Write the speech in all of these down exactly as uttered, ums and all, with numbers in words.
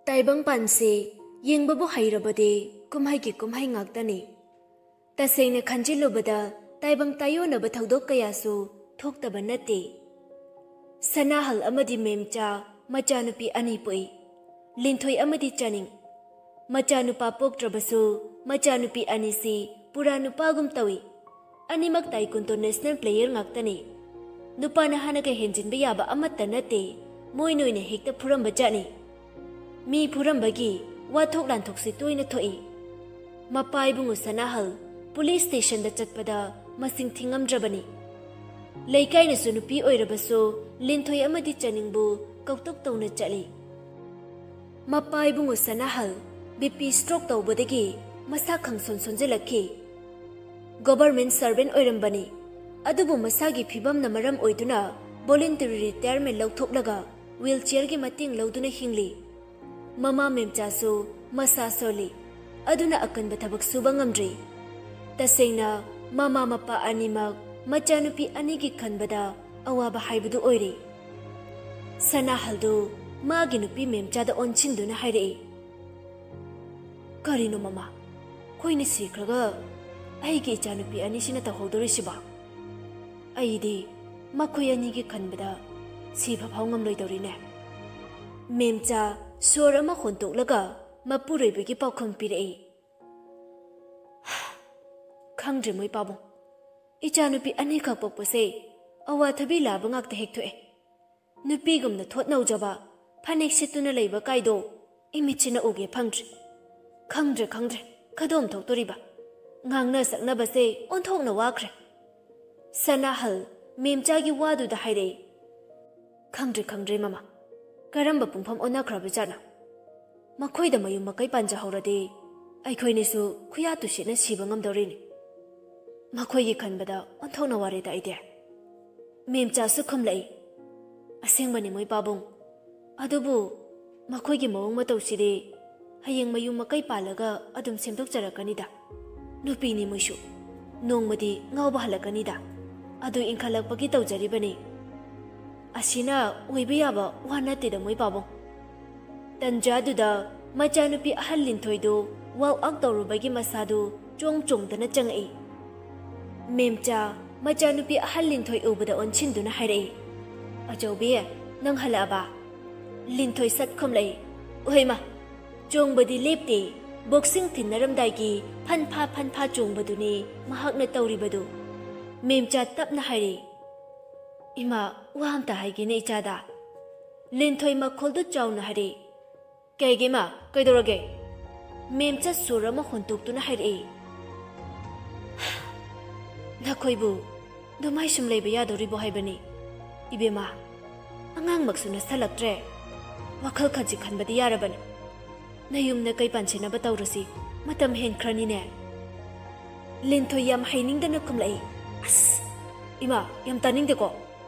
ꯇꯥꯏꯕꯪꯄꯥꯟꯁꯦ ꯌꯦꯡꯕꯕꯨ ꯍꯩꯔꯕꯗꯤ ꯀꯨꯝꯍꯩꯒꯤ ꯀꯨꯝꯍꯩ ꯉꯥꯛꯇꯅꯤ꯫ ꯇꯁꯦꯡꯅ ꯈꯟꯖꯤꯜꯂꯨꯕꯗ ꯇꯥꯏꯕꯪ ꯇꯥꯏꯌꯣꯟꯅꯕ ꯊꯧꯗꯣꯛ ꯀꯌꯥꯁꯨ ꯊꯣꯛꯇꯕ ꯅꯠꯇꯦ꯫ ꯁꯅꯥꯍꯜ ꯑꯃꯗꯤ ꯃꯦꯝꯆꯥ ꯃꯆꯥꯅꯨꯄꯤ ꯑꯅꯤ ꯄꯣꯛꯏ, ꯂꯤꯟꯊꯣꯏ ꯑꯃꯗꯤ ꯆꯥꯅꯤꯡ꯫ ꯃꯆꯥꯅꯨꯄꯥ ꯄꯣꯛꯇ꯭ꯔꯕꯁꯨ ꯃꯆꯥꯅꯨꯄꯤ ꯑꯅꯤꯁꯤ ꯄꯨꯔꯥ ꯅꯨꯄꯥꯒꯨꯝ ꯇꯧꯏ꯫ ꯑꯅꯤꯃꯛ ꯇꯥꯏꯀꯨꯟꯗꯣ ꯅꯦꯁꯅꯦꯜ ꯄ꯭ꯂꯦꯌꯔ ꯉꯥꯛꯇꯅꯤ꯫ ꯅꯨꯄꯥ ꯅꯍꯥꯅꯒ ꯍꯦꯟꯖꯤꯟꯕ ꯌꯥꯕ ꯑꯃꯠꯇ ꯅꯠꯇꯦ, ꯃꯣꯏ ꯅꯣꯏꯅ ꯍꯦꯛꯇ ꯐꯨꯔꯝꯕ ꯖꯥꯠꯅꯤ꯫ ꯃꯤ ꯐꯨꯔꯝꯕꯒꯤ ꯋꯥꯊꯣꯛ ꯂꯥꯟꯊꯣꯛꯁꯤ ꯇꯣꯏꯅ ꯊꯣꯛꯏ꯫ ꯃꯄꯥ ꯏꯕꯨꯡꯉꯣ ꯁꯅꯥꯍꯜ ꯄꯨꯂꯤꯁ ꯁ꯭ꯇꯦꯁꯟꯗ ꯆꯠꯄꯗ ꯃꯁꯤꯡ ꯊꯤꯉꯝꯗ꯭ꯔꯕꯅꯤ꯫ ꯂꯩꯀꯥꯏꯅꯁꯨ ꯅꯨꯄꯤ ꯑꯣꯏꯔꯕꯁꯨ ꯂꯤꯟꯊꯣꯏ ꯑꯃꯗꯤ ꯆꯥꯅꯤꯡꯕꯨ ꯀꯧꯇꯨꯛ ꯇꯧꯅ ꯆꯠꯂꯤ꯫ ꯃꯄꯥ ꯏꯕꯨꯡꯉꯣ ꯁꯅꯥꯍꯜ ꯕꯤ ꯄꯤ ꯁ꯭ꯇ꯭ꯔꯣꯛ ꯇꯧꯕꯗꯒꯤ ꯃꯁꯥ ꯈꯪꯁꯣꯟ ꯁꯣꯟꯖꯤꯜꯂꯛꯈꯤ꯫ ꯒꯣꯚꯔꯃꯦꯟ ꯁꯔꯚꯦꯟ ꯑꯣꯏꯔꯝꯕꯅꯤ, ꯑꯗꯨꯕꯨ ꯃꯁꯥꯒꯤ ꯐꯤꯕꯝꯅ ꯃꯔꯝ ꯑꯣꯏꯗꯨꯅ ꯚꯣꯂꯨꯟꯇꯔꯤ ꯔꯤꯇꯥꯌꯔꯃꯦꯟ ꯂꯧꯊꯣꯛꯂꯒ ꯋꯤꯜꯆꯤꯌꯔꯒꯤ ꯃꯇꯦꯡ ꯂꯧꯗꯨꯅ ꯍꯤꯡꯂꯤ꯫ ꯃꯃꯥ ꯃꯦꯝꯆꯥꯁꯨ ꯃꯁꯥ ꯁꯣꯜꯂꯤ, ꯑꯗꯨꯅ ꯑꯀꯟꯕ ꯊꯕꯛ ꯁꯨꯕ ꯉꯝꯗ꯭ꯔꯤ꯫ ꯇꯁꯦꯡꯅ, ꯃꯃꯥ ꯃꯄꯥ ꯑꯅꯤꯃꯛ ꯃꯆꯥꯅꯨꯄꯤ ꯑꯅꯤꯒꯤ ꯈꯟꯕꯗ ꯑꯋꯥꯕ ꯍꯥꯏꯕꯗꯨ ꯑꯣꯏꯔꯦ꯫ ꯁꯅꯥꯍꯜꯗꯨ ꯃꯥꯒꯤ ꯅꯨꯄꯤ ꯃꯦꯝꯆꯥꯗ ꯑꯣꯟꯁꯤꯟꯗꯨꯅ ꯍꯥꯏꯔꯛꯏ, "ꯀꯔꯤꯅꯣ ꯃꯃꯥ? ꯑꯩꯈꯣꯏꯅ ꯁꯤꯈ꯭ꯔꯒ ꯑꯩꯒꯤ ꯏꯆꯥꯅꯨꯄꯤ ꯑꯅꯤꯁꯤꯅ ꯇꯧꯍꯧꯗꯣꯔꯤꯁꯤꯕꯣ? ꯑꯩꯗꯤ ꯃꯈꯣꯏ ꯑꯅꯤꯒꯤ ꯈꯟꯕꯗ ꯁꯤꯕ ꯐꯥꯎ ꯉꯝꯂꯣꯏꯗꯧꯔꯤꯅꯦ꯫" ꯃꯦꯝꯆꯥ ꯁꯣꯔ ꯑꯃ ꯍꯣꯟꯇꯣꯛꯂꯒ ꯃꯄꯨꯔꯣꯏꯕꯒꯤ ꯄꯥꯎꯈꯨꯝ ꯄꯤꯔꯛꯏ, "ꯈꯪꯗ꯭ꯔꯦ ꯃꯣꯏ ꯄꯥꯕꯨꯡ, ꯏꯆꯥꯅꯨꯄꯤ ꯑꯅꯤꯈꯛ ꯄꯣꯛꯄꯁꯦ ꯑꯋꯥꯊꯕꯤ ꯂꯥꯕ ꯉꯥꯛꯇ ꯍꯦꯛ ꯊꯣꯛꯑꯦ꯫ ꯅꯨꯄꯤꯒꯨꯝꯅ ꯊꯣꯠ ꯅꯧꯖꯕ, ꯐꯅꯦꯛ ꯁꯦꯠꯇꯨꯅ ꯂꯩꯕ ꯀꯥꯏꯗꯣ ꯏꯃꯤꯠꯁꯤꯅ ꯎꯒꯦ ꯐꯪꯗ꯭ꯔꯦ꯫ ꯈꯪꯗ꯭ꯔꯦ, ꯈꯪꯗ꯭ꯔꯦ, ꯀꯗꯣꯝ ꯊꯣꯛꯇꯣꯔꯤꯕ? ꯉꯥꯡꯅ ꯁꯛꯅꯕꯁꯦ ꯑꯣꯟꯊꯣꯛꯅ ꯋꯥꯈ꯭ꯔꯦ꯫" ꯁꯅꯥꯍꯜ ꯃꯦꯝꯆꯥꯒꯤ ꯋꯥꯗꯨꯗ ꯍꯥꯏꯔꯛꯏ, "ꯈꯪꯗ꯭ꯔꯦ, ꯈꯪꯗ꯭ꯔꯦ ꯃꯃꯥ, ꯀꯔꯝꯕ ꯄꯨꯡꯐꯝ ꯑꯣꯟꯅꯈ꯭ꯔꯕꯖꯥꯠꯅꯣ? ꯃꯈꯣꯏꯗ ꯃꯌꯨꯝ ꯃꯀꯩ ꯄꯥꯟꯖꯍꯧꯔꯗꯤ ꯑꯩꯈꯣꯏꯅꯤꯁꯨ ꯈꯨꯌꯥ ꯇꯨꯁꯤꯠꯅ ꯁꯤꯕ ꯉꯝꯗꯧꯔꯤꯅꯤ꯫ ꯃꯈꯣꯏꯒꯤ ꯈꯟꯕꯗ ꯑꯣꯟꯊꯣꯛꯅ ꯋꯥꯔꯦꯗ ꯑꯩꯗꯤ꯫" ꯃꯦꯝꯆꯥꯁꯨ ꯈꯨꯝꯂꯛꯏ, "ꯑꯁꯦꯡꯕꯅꯤ ꯃꯣꯏ ꯄꯥꯕꯨꯡ, ꯑꯗꯨꯕꯨ ꯃꯈꯣꯏꯒꯤ ꯃꯑꯣꯡ ꯃꯇꯧꯁꯤꯗꯤ ꯍꯌꯦꯡ ꯃꯌꯨꯝ ꯃꯀꯩ ꯄꯥꯜꯂꯒ ꯑꯗꯨꯝ ꯁꯦꯝꯗꯣꯛꯆꯔꯛꯀꯅꯤꯗ꯫ ꯅꯨꯄꯤꯅꯤ ꯃꯣꯏꯁꯨ, ꯅꯣꯡꯃꯗꯤ ꯉꯥꯎꯕ ꯍꯜꯂꯛꯀꯅꯤꯗ꯫ ꯑꯗꯨ ꯏꯟꯈꯠꯂꯛꯄꯒꯤ ꯇꯧꯖꯔꯤꯕꯅꯤ꯫ ꯑꯁꯤꯅ ꯑꯣꯏꯕ ꯌꯥꯕ ꯋꯥ ꯅꯠꯇꯦꯗ ꯃꯣꯏ ꯄꯥꯕꯨꯡ꯫" ꯇꯟꯖꯥꯗꯨꯗ ꯃꯆꯥꯅꯨꯄꯤ ꯑꯍꯜ ꯂꯤꯟꯊꯣꯏꯗꯨ ꯋꯥꯛ ꯑꯥꯎꯠ ꯇꯧꯔꯨꯕꯒꯤ ꯃꯁꯥꯗꯨ ꯆꯣꯡ ꯆꯣꯡꯗꯅ ꯆꯪꯉꯛꯏ꯫ ꯃꯦꯝꯆꯥ ꯃꯆꯥꯅꯨꯄꯤ ꯑꯍꯜ ꯂꯤꯟꯊꯣꯏ ꯎꯕꯗ ꯑꯣꯟꯁꯤꯟꯗꯨꯅ ꯍꯥꯏꯔꯛꯏ, "ꯑꯆꯧꯕꯤ, ꯅꯪ ꯍꯜꯂꯛꯑꯕ?" ꯂꯤꯟꯊꯣꯏ ꯁꯠ ꯈꯨꯝꯂꯛꯏ, "ꯎꯍꯩꯃ, ꯆꯣꯡꯕꯗꯤ ꯂꯦꯞꯇꯦ, ꯕꯣꯛꯁꯤꯡ ꯊꯤꯟꯅꯔꯝꯗꯥꯏꯒꯤ ꯐꯟꯐꯥ ꯐꯟꯐꯥ ꯆꯣꯡꯕꯗꯨꯅꯤ ꯃꯍꯥꯛꯅ ꯇꯧꯔꯤꯕꯗꯨ꯫" ꯃꯦꯝꯆꯥ ꯇꯞꯅ ꯍꯥꯏꯔꯛꯏ, "ꯏꯃꯥ, ꯋꯥ ꯑꯝꯇ ꯍꯥꯏꯒꯦꯅꯦ ꯏꯆꯥꯗ꯫" ꯂꯤꯟꯊꯣꯏ ꯃꯈꯣꯜꯗꯨ ꯆꯥꯎꯅ ꯍꯥꯏꯔꯛꯏ, "ꯀꯩꯒꯤ ꯏꯃꯥ, ꯀꯩꯗꯧꯔꯒꯦ?" ꯃꯦꯝꯆꯥ ꯁꯨꯔ ꯑꯃ ꯍꯣꯟꯇꯣꯛꯇꯨꯅ ꯍꯥꯏꯔꯛꯏ, "ꯅꯈꯣꯏꯕꯨ ꯑꯗꯨꯃꯥꯏ ꯁꯨꯝ ꯂꯩꯕ ꯌꯥꯗꯧꯔꯤꯕꯣ ꯍꯥꯏꯕꯅꯤ? ꯏꯕꯦꯝꯃ, ꯑꯉꯥꯡꯃꯛꯁꯨ ꯅꯁꯜꯂꯛꯇ꯭ꯔꯦ꯫ ꯋꯥꯈꯜ ꯈꯖꯤꯛ ꯈꯟꯕꯗꯤ ꯌꯥꯔꯕꯅꯤ꯫ ꯅꯌꯨꯝ ꯅꯀꯩ ꯄꯥꯟꯁꯤꯟꯅꯕ ꯇꯧꯔꯁꯤ, ꯃꯇꯝ ꯍꯦꯟꯈ꯭ꯔꯅꯤꯅꯦ꯫" ꯂꯤꯟꯊꯣꯏ ꯌꯥꯝ ꯍꯩꯅꯤꯡꯗꯅ ꯈꯨꯝꯂꯛꯏ, "ꯑꯁ, ꯏꯃꯥ, ꯌꯥꯝ ꯇꯥꯅꯤꯡꯗꯦꯀꯣ꯫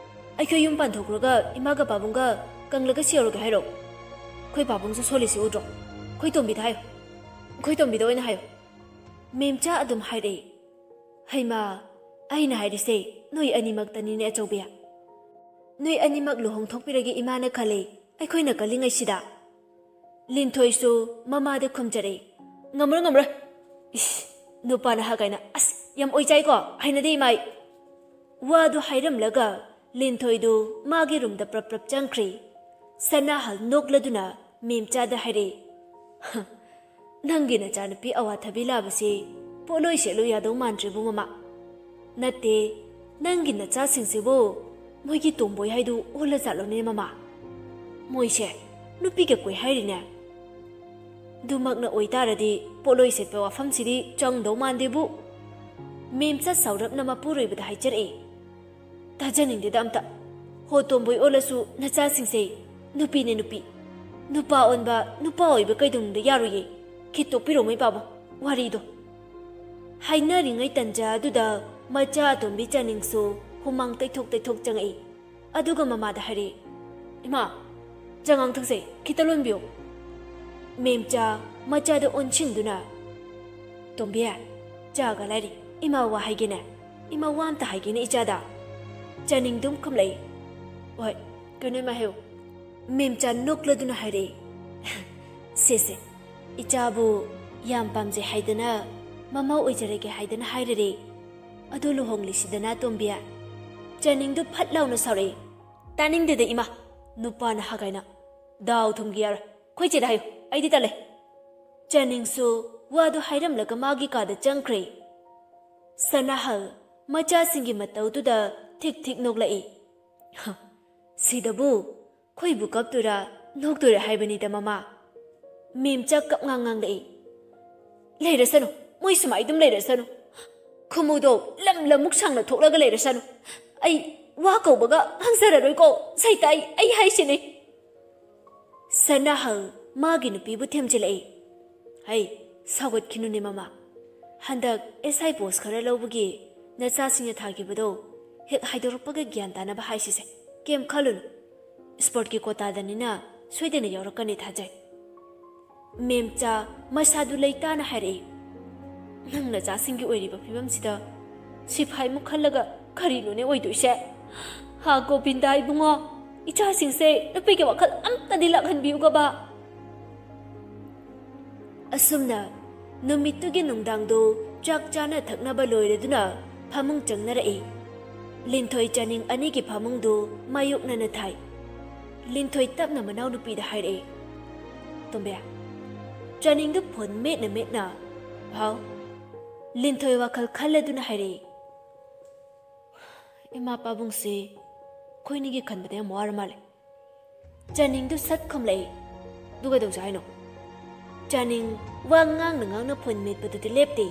ꯑꯩꯈꯣꯏ ꯌꯨꯝ ꯄꯥꯟꯊꯣꯛꯈ꯭ꯔꯒ ꯏꯃꯥꯒ ꯄꯥꯕꯨꯡꯒ ꯀꯪꯂꯒ ꯁꯤꯍꯧꯔꯒꯦ ꯍꯥꯏꯔꯣ? ꯑꯩꯈꯣꯏ ꯄꯥꯕꯨꯡꯁꯨ ꯁꯣꯜꯂꯤꯁꯤ ꯎꯗ꯭ꯔꯣ? ꯑꯩꯈꯣꯏ ꯇꯣꯝꯕꯤꯗ ꯍꯥꯏꯌꯣ꯫ ꯑꯩꯈꯣꯏ ꯇꯣꯝꯕꯤꯗ ꯑꯣꯏꯅ ꯍꯥꯏꯌꯣ꯫" ꯃꯦꯝꯆꯥ ꯑꯗꯨꯝ ꯍꯥꯏꯔꯛꯏ, "ꯍꯩꯃꯥ, ꯑꯩꯅ ꯍꯥꯏꯔꯤꯁꯦ ꯅꯣꯏ ꯑꯅꯤꯃꯛꯇꯅꯤꯅꯦ ꯑꯆꯧꯕꯤ꯫ ꯅꯣꯏ ꯑꯅꯤꯃꯛ ꯂꯨꯍꯣꯡꯊꯣꯛꯄꯤꯔꯒꯦ ꯏꯃꯥꯅ ꯈꯜꯂꯦ, ꯑꯩꯈꯣꯏꯅ ꯀꯜꯂꯤꯉꯩꯁꯤꯗ꯫" ꯂꯤꯟꯊꯣꯏꯁꯨ ꯃꯃꯥꯗ ꯈꯨꯝꯖꯔꯛꯏ, "ꯉꯝꯃꯔꯣꯏ, ꯉꯝꯃꯔꯣꯏ꯫ ꯏꯁ, ꯅꯨꯄꯥ ꯅꯍꯥ ꯀꯥꯏꯅ, ꯑꯁ, ꯌꯥꯝ ꯑꯣꯏꯆꯥꯏꯀꯣ, ꯍꯩꯅꯗꯦ ꯏꯃꯥ ꯑꯩ꯫" ꯋꯥꯗꯨ ꯍꯥꯏꯔꯝꯂꯒ ꯂꯤꯟꯊꯣꯏꯗꯨ ꯃꯥꯒꯤ ꯔꯨꯝꯗ ꯄ꯭ꯔꯞ ꯄ꯭ꯔꯞ ꯆꯪꯈ꯭ꯔꯦ꯫ ꯁꯅꯥꯍꯜ ꯅꯣꯛꯂꯗꯨꯅ ꯃꯦꯝꯆꯥꯗ ꯍꯥꯏꯔꯛꯏ, "ꯅꯪꯒꯤ ꯅꯆꯥꯅꯨꯄꯤ ꯑꯋꯥꯊꯕꯤ ꯂꯥꯕꯁꯤ ꯄꯣꯠꯂꯣꯏ ꯁꯦꯠꯂꯣꯏ ꯌꯥꯗꯧ ꯃꯥꯟꯗ꯭ꯔꯦꯕꯨ ꯃꯃꯥ꯫ ꯅꯠꯇꯦ, ꯅꯪꯒꯤ ꯅꯆꯥꯁꯤꯡꯁꯤꯕꯨ ꯃꯣꯏꯒꯤ ꯇꯣꯝꯕꯣꯏ ꯍꯥꯏꯗꯨ ꯑꯣꯜꯂ ꯖꯥꯠꯂꯣꯅꯦ ꯃꯃꯥ? ꯃꯣꯏꯁꯦ ꯅꯨꯄꯤꯒ ꯀꯣꯏ ꯍꯥꯏꯔꯤꯅꯦ꯫ ꯑꯗꯨꯃꯛꯅ ꯑꯣꯏꯇꯥꯔꯗꯤ ꯄꯣꯠꯂꯣꯏ ꯁꯦꯠꯄ ꯋꯥꯐꯝꯁꯤꯗꯤ ꯆꯪꯗꯧ ꯃꯥꯟꯗꯦꯕꯨ꯫" ꯃꯦꯝꯆꯥ ꯁꯥꯎꯔꯞꯅ ꯃꯄꯨꯔꯣꯏꯕꯗ ꯍꯥꯏꯖꯔꯛꯏ, "ꯇꯥꯖꯅꯤꯡꯗꯦꯗ ꯑꯝꯇ꯫ ꯍꯣ ꯇꯣꯝꯕꯣꯏ ꯑꯣꯜꯂꯁꯨ ꯅꯆꯥꯁꯤꯡꯁꯦ ꯅꯨꯄꯤꯅꯦ ꯅꯨꯄꯤ꯫ ꯅꯨꯄꯥ ꯑꯣꯟꯕ ꯅꯨꯄꯥ ꯑꯣꯏꯕ ꯀꯩꯗꯧꯅꯨꯡꯗ ꯌꯥꯔꯣꯏꯌꯦ꯫ ꯈꯤꯠꯇꯣꯛꯄꯤꯔꯣ ꯃꯣꯏ ꯄꯥꯕꯨꯡ, ꯋꯥꯔꯤꯗꯣ꯫" ꯍꯥꯏꯅꯔꯤꯉꯩ ꯇꯟꯖꯥ ꯑꯗꯨꯗ ꯃꯆꯥ ꯑꯇꯣꯝꯕꯤ ꯆꯥꯅꯤꯡꯁꯨ ꯍꯨꯃꯥꯡ ꯇꯩꯊꯣꯛ ꯇꯩꯊꯣꯛ ꯆꯪꯉꯛꯏ꯫ ꯑꯗꯨꯒ ꯃꯃꯥꯗ ꯍꯥꯏꯔꯛꯏ, "ꯏꯃꯥ, ꯆꯉꯥꯡ ꯊꯛꯁꯦ, ꯈꯤꯇ ꯂꯣꯟꯕꯤꯌꯨ꯫" ꯃꯦꯝꯆꯥ ꯃꯆꯥꯗ ꯑꯣꯟꯁꯤꯟꯗꯨꯅ, "ꯇꯣꯝꯕꯤ, ꯆꯥꯒ ꯂꯥꯏꯔꯤ, ꯏꯃꯥ ꯋꯥ ꯍꯥꯏꯒꯦꯅꯦ, ꯏꯃꯥ ꯋꯥ ꯑꯝꯇ ꯍꯥꯏꯒꯦꯅꯦ ꯏꯆꯥꯗ꯫" ꯆꯥꯅꯤꯡꯗꯨꯝ ꯈꯨꯝꯂꯛꯏ꯫ "ꯍꯣꯏ, ꯀꯩꯅꯣ ꯏꯃꯥ ꯍꯥꯏꯌꯨ꯫" ꯃꯦꯝꯆꯥ ꯅꯣꯛꯂꯗꯨꯅ ꯍꯥꯏꯔꯛꯏ, "ꯁꯦ ꯁꯦ, ꯏꯆꯥꯕꯨ ꯌꯥꯝ ꯄꯥꯝꯖꯩ ꯍꯥꯏꯗꯅ, ꯃꯃꯧ ꯑꯣꯏꯖꯔꯒꯦ ꯍꯥꯏꯗꯅ ꯍꯥꯏꯔꯔꯦ꯫ ꯑꯗꯨ ꯂꯨꯍꯣꯡꯂꯤꯁꯤꯗꯅ, ꯇꯣꯝꯕꯤ?" ꯆꯅꯤꯡꯗꯨ ꯐꯠ ꯂꯥꯎꯅ ꯁꯥꯎꯔꯛꯏ꯫ "ꯇꯥꯅꯤꯡꯗꯦꯗ ꯏꯃꯥ, ꯅꯨꯄꯥꯅ ꯍꯥꯒꯥꯏꯅ꯫ ꯗꯥꯎ ꯊꯨꯝꯒꯤ ꯌꯥꯔꯣꯏ꯫ ꯑꯩꯈꯣꯏ ꯆꯦꯗ ꯍꯥꯏꯌꯨ, ꯑꯩꯗꯤ ꯇꯜꯂꯦ꯫" ꯆꯅꯤꯡꯁꯨ ꯋꯥꯗꯨ ꯍꯥꯏꯔꯝꯂꯒ ꯃꯥꯒꯤ ꯀꯥꯗ ꯆꯪꯈ꯭ꯔꯦ꯫ ꯁꯅꯥꯍꯜ ꯃꯆꯥꯁꯤꯡꯒꯤ ꯃꯇꯧꯗꯨꯗ ꯊꯤꯛ ꯊꯤꯛ ꯅꯣꯛꯂꯛꯏ꯫ "ꯍ, ꯁꯤꯗꯕꯨ ꯈꯣꯏꯕꯨ ꯀꯞꯇꯣꯏꯔꯥ ꯅꯣꯛꯇꯣꯏꯔꯥ ꯍꯥꯏꯕꯅꯤꯗ, ꯃꯃꯥ꯫" ꯃꯦꯝꯆꯥ ꯀꯞ ꯉꯥꯡ ꯉꯥꯡꯂꯛꯏ꯫ "ꯂꯩꯔꯁꯅꯨ, ꯃꯣꯏ ꯁꯨꯃꯥꯏ ꯑꯗꯨꯝ ꯂꯩꯔꯁꯅꯨ꯫ ꯈꯨꯃꯨꯗꯣ ꯂꯝ ꯂꯝꯃꯨꯛ ꯁꯥꯡꯅ ꯊꯣꯛꯂꯒ ꯂꯩꯔꯁꯅꯨ꯫ ꯑꯩ ꯋꯥ ꯀꯧꯕꯒ ꯉꯥꯡꯖꯔꯔꯣꯏꯀꯣ, ꯁꯩꯇꯥ, ꯑꯩ, ꯑꯩ ꯍꯥꯏꯁꯤꯅꯤ꯫" ꯁꯅꯥꯍꯜ ꯃꯥꯒꯤ ꯅꯨꯄꯤꯕꯨ ꯊꯦꯝꯖꯤꯜꯂꯛꯏ꯫ "ꯍꯩ, ꯁꯥꯎꯒꯠꯈꯤꯅꯨꯅꯦ ꯃꯃꯥ꯫ ꯍꯟꯗꯛ ꯑꯦꯁ ꯑꯥꯏ ꯄꯣꯁ ꯈꯔ ꯂꯧꯕꯒꯤ ꯅꯆꯥꯁꯤꯡꯅ ꯊꯥꯈꯤꯕꯗꯣ ꯍꯦꯛ ꯍꯥꯏꯗꯣꯔꯛꯄꯒ ꯒ꯭ꯌꯥꯟ ꯇꯥꯅꯕ ꯍꯥꯏꯁꯤꯁꯦ꯫ ꯀꯩꯝ ꯈꯜꯂꯨꯅꯨ꯫ ꯁ꯭ꯄꯣꯔꯠꯀꯤ ꯀꯣꯇꯥꯗꯅꯤꯅ ꯁꯣꯏꯗꯅ ꯌꯥꯎꯔꯛꯀꯅꯤ ꯊꯥꯖꯩ꯫" ꯃꯦꯝꯆꯥ ꯃꯁꯥꯗꯨ ꯂꯩꯇꯥꯅ ꯍꯥꯏꯔꯛꯏ꯫ "ꯅꯪ ꯅꯆꯥꯁꯤꯡꯒꯤ ꯑꯣꯏꯔꯤꯕ ꯐꯤꯕꯝꯁꯤꯗ ꯁꯤꯐꯥꯏꯃꯨꯛ ꯈꯜꯂꯒ ꯀꯔꯤꯅꯣꯅꯦ ꯑꯣꯏꯗꯣꯏꯁꯦ? ꯍꯥ ꯒꯣꯕꯤꯟꯗ ꯏꯕꯨꯡꯉꯣ, ꯏꯆꯥꯁꯤꯡꯁꯦ ꯅꯨꯄꯤꯒꯤ ꯋꯥꯈꯜ ꯑꯝꯇꯗꯤ ꯂꯥꯛꯍꯟꯕꯤꯌꯨꯒꯕ꯫" ꯑꯁꯨꯝꯅ ꯅꯨꯃꯤꯠꯇꯨꯒꯤ ꯅꯨꯡꯗꯥꯡꯗꯨ ꯆꯥꯛ ꯆꯥꯅ ꯊꯛꯅꯕ ꯂꯣꯏꯔꯗꯨꯅ ꯐꯃꯨꯡ ꯆꯪꯅꯔꯛꯏ꯫ ꯂꯤꯟꯊꯣꯏ ꯆꯥꯅꯤꯡ ꯑꯅꯤꯒꯤ ꯐꯃꯨꯡꯗꯨ ꯃꯥꯌꯣꯛꯅꯅ ꯊꯥꯏ꯫ ꯂꯤꯟꯊꯣꯏ ꯇꯞꯅ ꯃꯅꯥꯎꯅꯨꯄꯤꯗ ꯍꯥꯏꯔꯛꯏ, "ꯇꯣꯝꯕꯤ, ꯆꯥꯅꯤꯡꯗꯨ ꯐꯣꯟ ꯃꯦꯠꯅ ꯃꯦꯠꯅ, ꯍꯥꯎ?" ꯂꯤꯟꯊꯣꯏ ꯋꯥꯈꯜ ꯈꯜꯂꯗꯨꯅ ꯍꯥꯏꯔꯛꯏ, "ꯏꯃꯥ ꯄꯥꯕꯨꯡꯁꯤ ꯑꯩꯈꯣꯏꯅꯤꯒꯤ ꯈꯟꯕꯗ ꯌꯥꯝ ꯋꯥꯔ ꯃꯥꯜꯂꯦ꯫" ꯆꯥꯅꯤꯡꯗꯨ ꯁꯠ ꯈꯨꯝꯂꯛꯏ꯫ "ꯑꯗꯨ ꯀꯩꯗꯧꯁꯦ ꯍꯥꯏꯅꯣ?" ꯆꯥꯅꯤꯡ ꯋꯥ ꯉꯥꯡꯅ ꯉꯥꯡꯅ ꯐꯣꯟ ꯃꯦꯠꯄꯗꯨꯗꯤ ꯂꯦꯞꯇꯦ꯫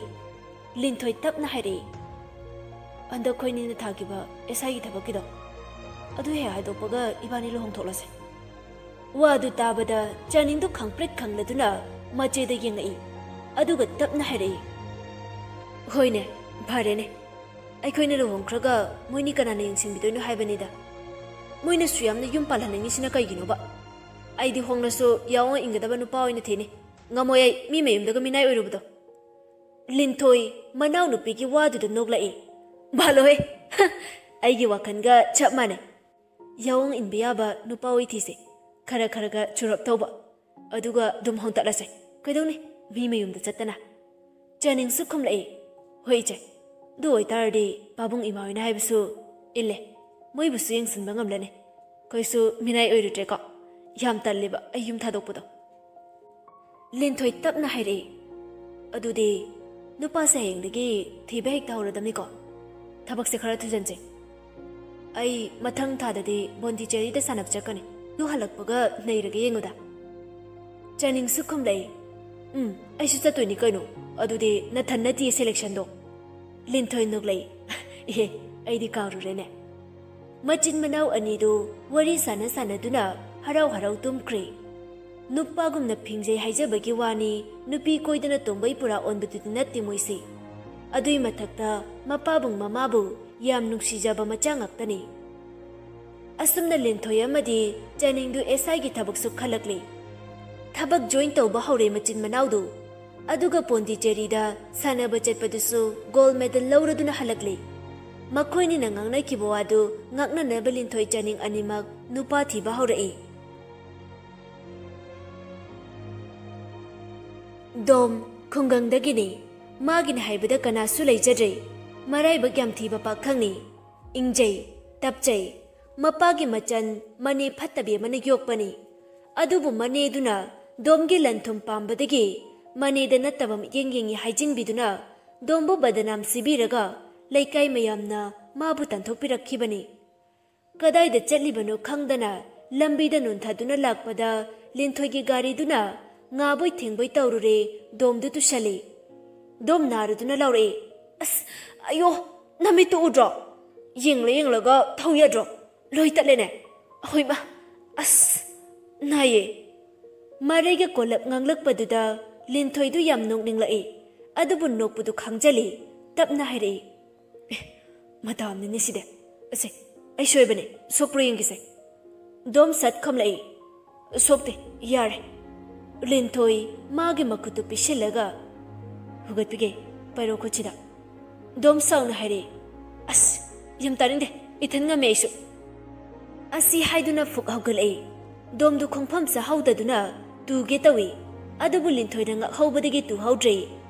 ꯂꯤꯟꯊꯣꯏ ꯇꯞꯅ ꯍꯥꯏꯔꯛꯏ, "ꯍꯟꯗꯛ ꯑꯩꯈꯣꯏꯅꯤꯅ ꯊꯥꯈꯤꯕ ꯑꯦꯁ ꯑꯥꯏꯒꯤ ꯊꯕꯛꯀꯤꯗꯣ, ꯑꯗꯨ ꯍꯦꯛ ꯍꯥꯏꯗꯣꯛꯄꯒ ꯏꯕꯥꯅꯤ ꯂꯨꯍꯣꯡꯊꯣꯛꯂꯁꯦ꯫" ꯋꯥꯗꯨ ꯇꯥꯕꯗ ꯆꯥꯅꯤꯡꯗꯨ ꯈꯪꯄ꯭ꯔꯦꯛ ꯈꯪꯂꯗꯨꯅ ꯃꯆꯦꯗ ꯌꯦꯡꯉꯛꯏ꯫ ꯑꯗꯨꯒ ꯇꯞꯅ ꯍꯥꯏꯔꯛꯏ, "ꯍꯣꯏꯅꯦ, ꯐꯔꯦꯅꯦ꯫ ꯑꯩꯈꯣꯏꯅ ꯂꯨꯍꯣꯡꯈ꯭ꯔꯒ ꯃꯣꯏꯅꯤ ꯀꯅꯥꯅ ꯌꯦꯡꯁꯤꯟꯕꯤꯗꯣꯏꯅꯣ ꯍꯥꯏꯕꯅꯤꯗ꯫ ꯃꯣꯏꯅꯁꯨ ꯌꯥꯝꯅ ꯌꯨꯝ ꯄꯥꯜꯍꯟꯅꯤꯡꯉꯤꯁꯤꯅ ꯀꯩꯒꯤꯅꯣꯕ? ꯑꯩꯗꯤ ꯍꯣꯡꯂꯁꯨ ꯌꯥꯑꯣꯡ ꯏꯟꯒꯗꯕ ꯅꯨꯄꯥ ꯑꯣꯏꯅ ꯊꯤꯅꯤ꯫ ꯉꯝꯃꯣꯏ ꯑꯩ ꯃꯤ ꯃꯌꯨꯝꯗꯒ ꯃꯤꯅꯥꯏ ꯑꯣꯏꯔꯨꯕꯗꯣ꯫" ꯂꯤꯟꯊꯣꯏ ꯃꯅꯥꯎꯅꯨꯄꯤꯒꯤ ꯋꯥꯗꯨꯗ ꯅꯣꯛꯂꯛꯏ꯫ "ꯕꯥꯂꯣꯍꯦ, ꯑꯩꯒꯤ ꯋꯥꯈꯜꯒ ꯆꯞ ꯃꯥꯟꯅꯩ꯫ ꯌꯥꯑꯣꯡ ꯏꯟꯕ ꯌꯥꯕ ꯅꯨꯄꯥ ꯑꯣꯏ ꯊꯤꯁꯦ꯫ ꯈꯔ ꯈꯔꯒ ꯆꯨꯔꯞ ꯇꯧꯕ꯫ ꯑꯗꯨꯒ ꯑꯗꯨꯝ ꯍꯣꯡꯇꯠꯂꯁꯦ꯫ ꯀꯩꯗꯧꯅꯤ ꯃꯤ ꯃꯌꯨꯝꯗ ꯆꯠꯇꯅ?" ꯆꯥꯅꯤꯡꯁꯨ ꯈꯨꯝꯂꯛꯏ, "ꯍꯣꯏ ꯏꯆꯦ, ꯑꯗꯨ ꯑꯣꯏꯇꯥꯔꯗꯤ ꯄꯥꯕꯨꯡ ꯏꯃꯥ ꯍꯣꯏꯅ ꯍꯥꯏꯕꯁꯨ ꯏꯜꯂꯦ, ꯃꯣꯏꯕꯨꯁꯨ ꯌꯦꯡꯁꯤꯟꯕ ꯉꯝꯂꯅꯤ꯫ ꯑꯩꯈꯣꯏꯁꯨ ꯃꯤꯅꯥꯏ ꯑꯣꯏꯔꯨꯗ꯭ꯔꯦꯀꯣ꯫ ꯌꯥꯝ ꯇꯜꯂꯦꯕ ꯑꯩ ꯌꯨꯝ ꯊꯥꯗꯣꯛꯄꯗꯣ꯫" ꯂꯤꯟꯊꯣꯏ ꯇꯞꯅ ꯍꯥꯏꯔꯛꯏ, "ꯑꯗꯨꯗꯤ ꯅꯨꯄꯥꯁꯦ ꯍꯌꯦꯡꯗꯒꯤ ꯊꯤꯕ ꯍꯦꯛꯇ ꯍꯧꯔꯗꯝꯅꯤꯀꯣ꯫ ꯊꯕꯛꯁꯦ ꯈꯔ ꯊꯨꯖꯟꯁꯦ꯫ ꯑꯩ ꯃꯊꯪ ꯊꯥꯗꯗꯤ ꯕꯣꯟꯗꯤꯆꯦꯔꯤꯗ ꯁꯥꯟꯅꯕ ꯆꯠꯀꯅꯤ꯫ ꯑꯗꯨ ꯍꯜꯂꯛꯄꯒ ꯅꯩꯔꯒ ꯌꯦꯡꯉꯨꯗ꯫" ꯆꯥꯅꯤꯡꯁꯨ ꯈꯨꯝꯂꯛꯏ, "ꯎꯝ, ꯑꯩꯁꯨ ꯆꯠꯇꯣꯏꯅꯤ ꯀꯩꯅꯣ꯫ ꯑꯗꯨꯗꯤ ꯅꯊꯟ ꯅꯠꯇꯤꯌꯦ ꯁꯦꯂꯦꯛꯁꯟꯗꯣ꯫" ꯂꯤꯟꯊꯣꯏ ꯅꯣꯛꯂꯛꯏ, "ꯑꯦ, ꯑꯩꯗꯤ ꯀꯥꯎꯔꯨꯔꯦꯅꯦ꯫" ꯃꯆꯤꯟ ꯃꯅꯥꯎ ꯑꯅꯤꯗꯨ ꯋꯥꯔꯤ ꯁꯥꯟꯅ ꯁꯥꯟꯅꯗꯨꯅ ꯍꯔꯥꯎ ꯍꯔꯥꯎ ꯇꯨꯝꯈ꯭ꯔꯦ꯫ ꯅꯨꯄꯥꯒꯨꯝꯅ ꯐꯤꯡꯖꯩ ꯍꯥꯏꯖꯕꯒꯤ ꯋꯥꯅꯤ, ꯅꯨꯄꯤ ꯀꯣꯏꯗꯅ ꯇꯣꯝꯕꯩ ꯄꯨꯔꯥ ꯑꯣꯟꯕꯗꯨꯗꯤ ꯅꯠꯇꯦ ꯃꯣꯏꯁꯤ꯫ ꯑꯗꯨꯏ ꯃꯊꯛꯇ ꯃꯄꯥꯕꯨꯡ ꯃꯃꯥꯕꯨ ꯌꯥꯝ ꯅꯨꯡꯁꯤꯖꯕ ꯃꯆꯥ ꯉꯥꯛꯇꯅꯤ꯫ ꯑꯁꯨꯝꯅ ꯂꯤꯟꯊꯣꯏ ꯑꯃꯗꯤ ꯆꯥꯅꯤꯡꯗꯨ ꯑꯦꯁ ꯑꯥꯏꯒꯤ ꯊꯕꯛꯁꯨ ꯈꯜꯂꯛꯂꯤ꯫ ꯊꯕꯛ ꯖꯣꯏꯟ ꯇꯧꯕ ꯍꯧꯔꯦ ꯃꯆꯤꯟ ꯃꯅꯥꯎꯗꯨ꯫ ꯑꯗꯨꯒ ꯄꯣꯟꯗꯤꯆꯦꯔꯤꯗ ꯁꯥꯟꯅꯕ ꯆꯠꯄꯗꯨꯁꯨ ꯒꯣꯜ ꯃꯦꯗꯜ ꯂꯧꯔꯗꯨꯅ ꯍꯜꯂꯛꯂꯤ꯫ ꯃꯈꯣꯏꯅꯤꯅ ꯉꯥꯡꯅꯈꯤꯕ ꯋꯥꯗꯨ ꯉꯥꯛꯅꯅꯕ ꯂꯤꯟꯊꯣꯏ ꯆꯥꯅꯤꯡ ꯑꯅꯤꯃꯛ ꯅꯨꯄꯥ ꯊꯤꯕ ꯍꯧꯔꯛꯏ꯫ ꯗꯣꯝ ꯈꯨꯡꯒꯪꯗꯒꯤꯅꯤ꯫ ꯃꯥꯒꯤꯅꯤ ꯍꯥꯏꯕꯗ ꯀꯅꯥꯁꯨ ꯂꯩꯖꯗ꯭ꯔꯦ꯫ ꯃꯔꯥꯏꯕꯛ ꯌꯥꯝ ꯊꯤꯕ ꯄꯥꯈꯪꯅꯤ꯫ ꯏꯪꯖꯩ, ꯇꯞꯆꯩ꯫ ꯃꯄꯥꯒꯤ ꯃꯆꯟ ꯃꯅꯦ ꯐꯠꯇꯕꯤ ꯑꯃꯅ ꯌꯣꯛꯄꯅꯤ꯫ ꯑꯗꯨꯕꯨ ꯃꯅꯦꯗꯨꯅ ꯗꯣꯝꯒꯤ ꯂꯟ ꯊꯨꯝ ꯄꯥꯝꯕꯗꯒꯤ ꯃꯅꯦꯗ ꯅꯠꯇꯕ ꯃꯤꯠꯌꯦꯡ ꯌꯦꯡꯉꯤ ꯍꯥꯏꯖꯤꯟꯕꯤꯗꯨꯅ ꯗꯣꯝꯕꯨ ꯕꯗꯅꯥꯝ ꯁꯤꯕꯤꯔꯒ ꯂꯩꯀꯥꯏ ꯃꯌꯥꯝꯅ ꯃꯥꯕꯨ ꯇꯥꯟꯊꯣꯛꯄꯤꯔꯛꯈꯤꯕꯅꯤ꯫ ꯀꯗꯥꯏꯗ ꯆꯠꯂꯤꯕꯅꯣ ꯈꯪꯗꯅ ꯂꯝꯕꯤꯗ ꯅꯣꯟꯊꯗꯨꯅ ꯂꯥꯛꯄꯗ ꯂꯤꯟꯊꯣꯏꯒꯤ ꯒꯥꯔꯤꯗꯨꯅ ꯉꯥꯕꯣꯏ ꯊꯦꯡꯕꯣꯏ ꯇꯧꯔꯨꯔꯦ꯫ ꯗꯣꯝꯗꯨ ꯇꯨꯁꯜꯂꯤ꯫ ꯗꯣꯝ ꯅꯥꯔꯗꯨꯅ ꯂꯥꯎꯔꯛꯏ, "ꯑꯁ, ꯑꯌꯣ, ꯅꯃꯤꯠꯇꯨ ꯎꯗ꯭ꯔꯣ? ꯌꯦꯡꯂ ꯌꯦꯡꯂꯒ ꯊꯧ ꯌꯥꯗ꯭ꯔꯣ? ꯂꯣꯏ ꯇꯠꯂꯦꯅꯦ꯫ ꯑꯍꯣꯏꯃ, ꯑꯁ, ꯅꯥꯏꯌꯦ꯫" ꯃꯔꯩꯒ ꯀꯣꯜꯂꯞ ꯉꯥꯡꯂꯛꯄꯗꯨꯗ ꯂꯤꯟꯊꯣꯏꯗꯨ ꯌꯥꯝ ꯅꯣꯛꯅꯤꯡꯂꯛꯏ꯫ ꯑꯗꯨꯕꯨ ꯅꯣꯛꯄꯗꯨ ꯈꯥꯡꯖꯜꯂꯤ꯫ ꯇꯞꯅ ꯍꯥꯏꯔꯛꯏ, "ꯑꯦ, ꯃꯗꯥꯝꯅꯤꯅꯦ ꯁꯤꯗꯤ꯫ ꯑꯁꯦ, ꯑꯩ ꯁꯣꯏꯕꯅꯦ, ꯁꯣꯛꯄ꯭ꯔꯥ ꯌꯦꯡꯒꯦꯁꯦ꯫" ꯗꯣꯝ ꯁꯠ ꯈꯣꯝꯂꯛꯏ꯫ "ꯁꯣꯛꯇꯦ, ꯌꯥꯔꯦ꯫" ꯂꯤꯟꯊꯣꯏ ꯃꯥꯒꯤ ꯃꯈꯨꯠꯇꯨ ꯄꯤꯁꯤꯜꯂꯒ, "ꯍꯨꯒꯠꯄꯤꯒꯦ, ꯄꯥꯏꯔꯣ ꯈꯨꯠꯁꯤꯗ꯫" ꯗꯣꯝ ꯁꯥꯎꯅ ꯍꯥꯏꯔꯛꯏ, "ꯑꯁ, ꯌꯥꯝ ꯇꯥꯅꯤꯡꯗꯦ, ꯏꯊꯟ ꯉꯝꯃꯦ ꯑꯩꯁꯨ꯫" ꯑꯁꯤ ꯍꯥꯏꯗꯨꯅ ꯐꯨꯛ ꯍꯧꯒꯠꯂꯛꯏ꯫ ꯗꯣꯝꯗꯨ ꯈꯣꯡꯐꯝ ꯆꯥꯍꯧꯗꯗꯨꯅ ꯇꯨꯒꯦ ꯇꯧꯏ꯫ ꯑꯗꯨꯕꯨ ꯂꯤꯟꯊꯣꯏꯅ ꯉꯛꯍꯧꯕꯗꯒꯤ ꯇꯨꯍꯧꯗ꯭ꯔꯦ꯫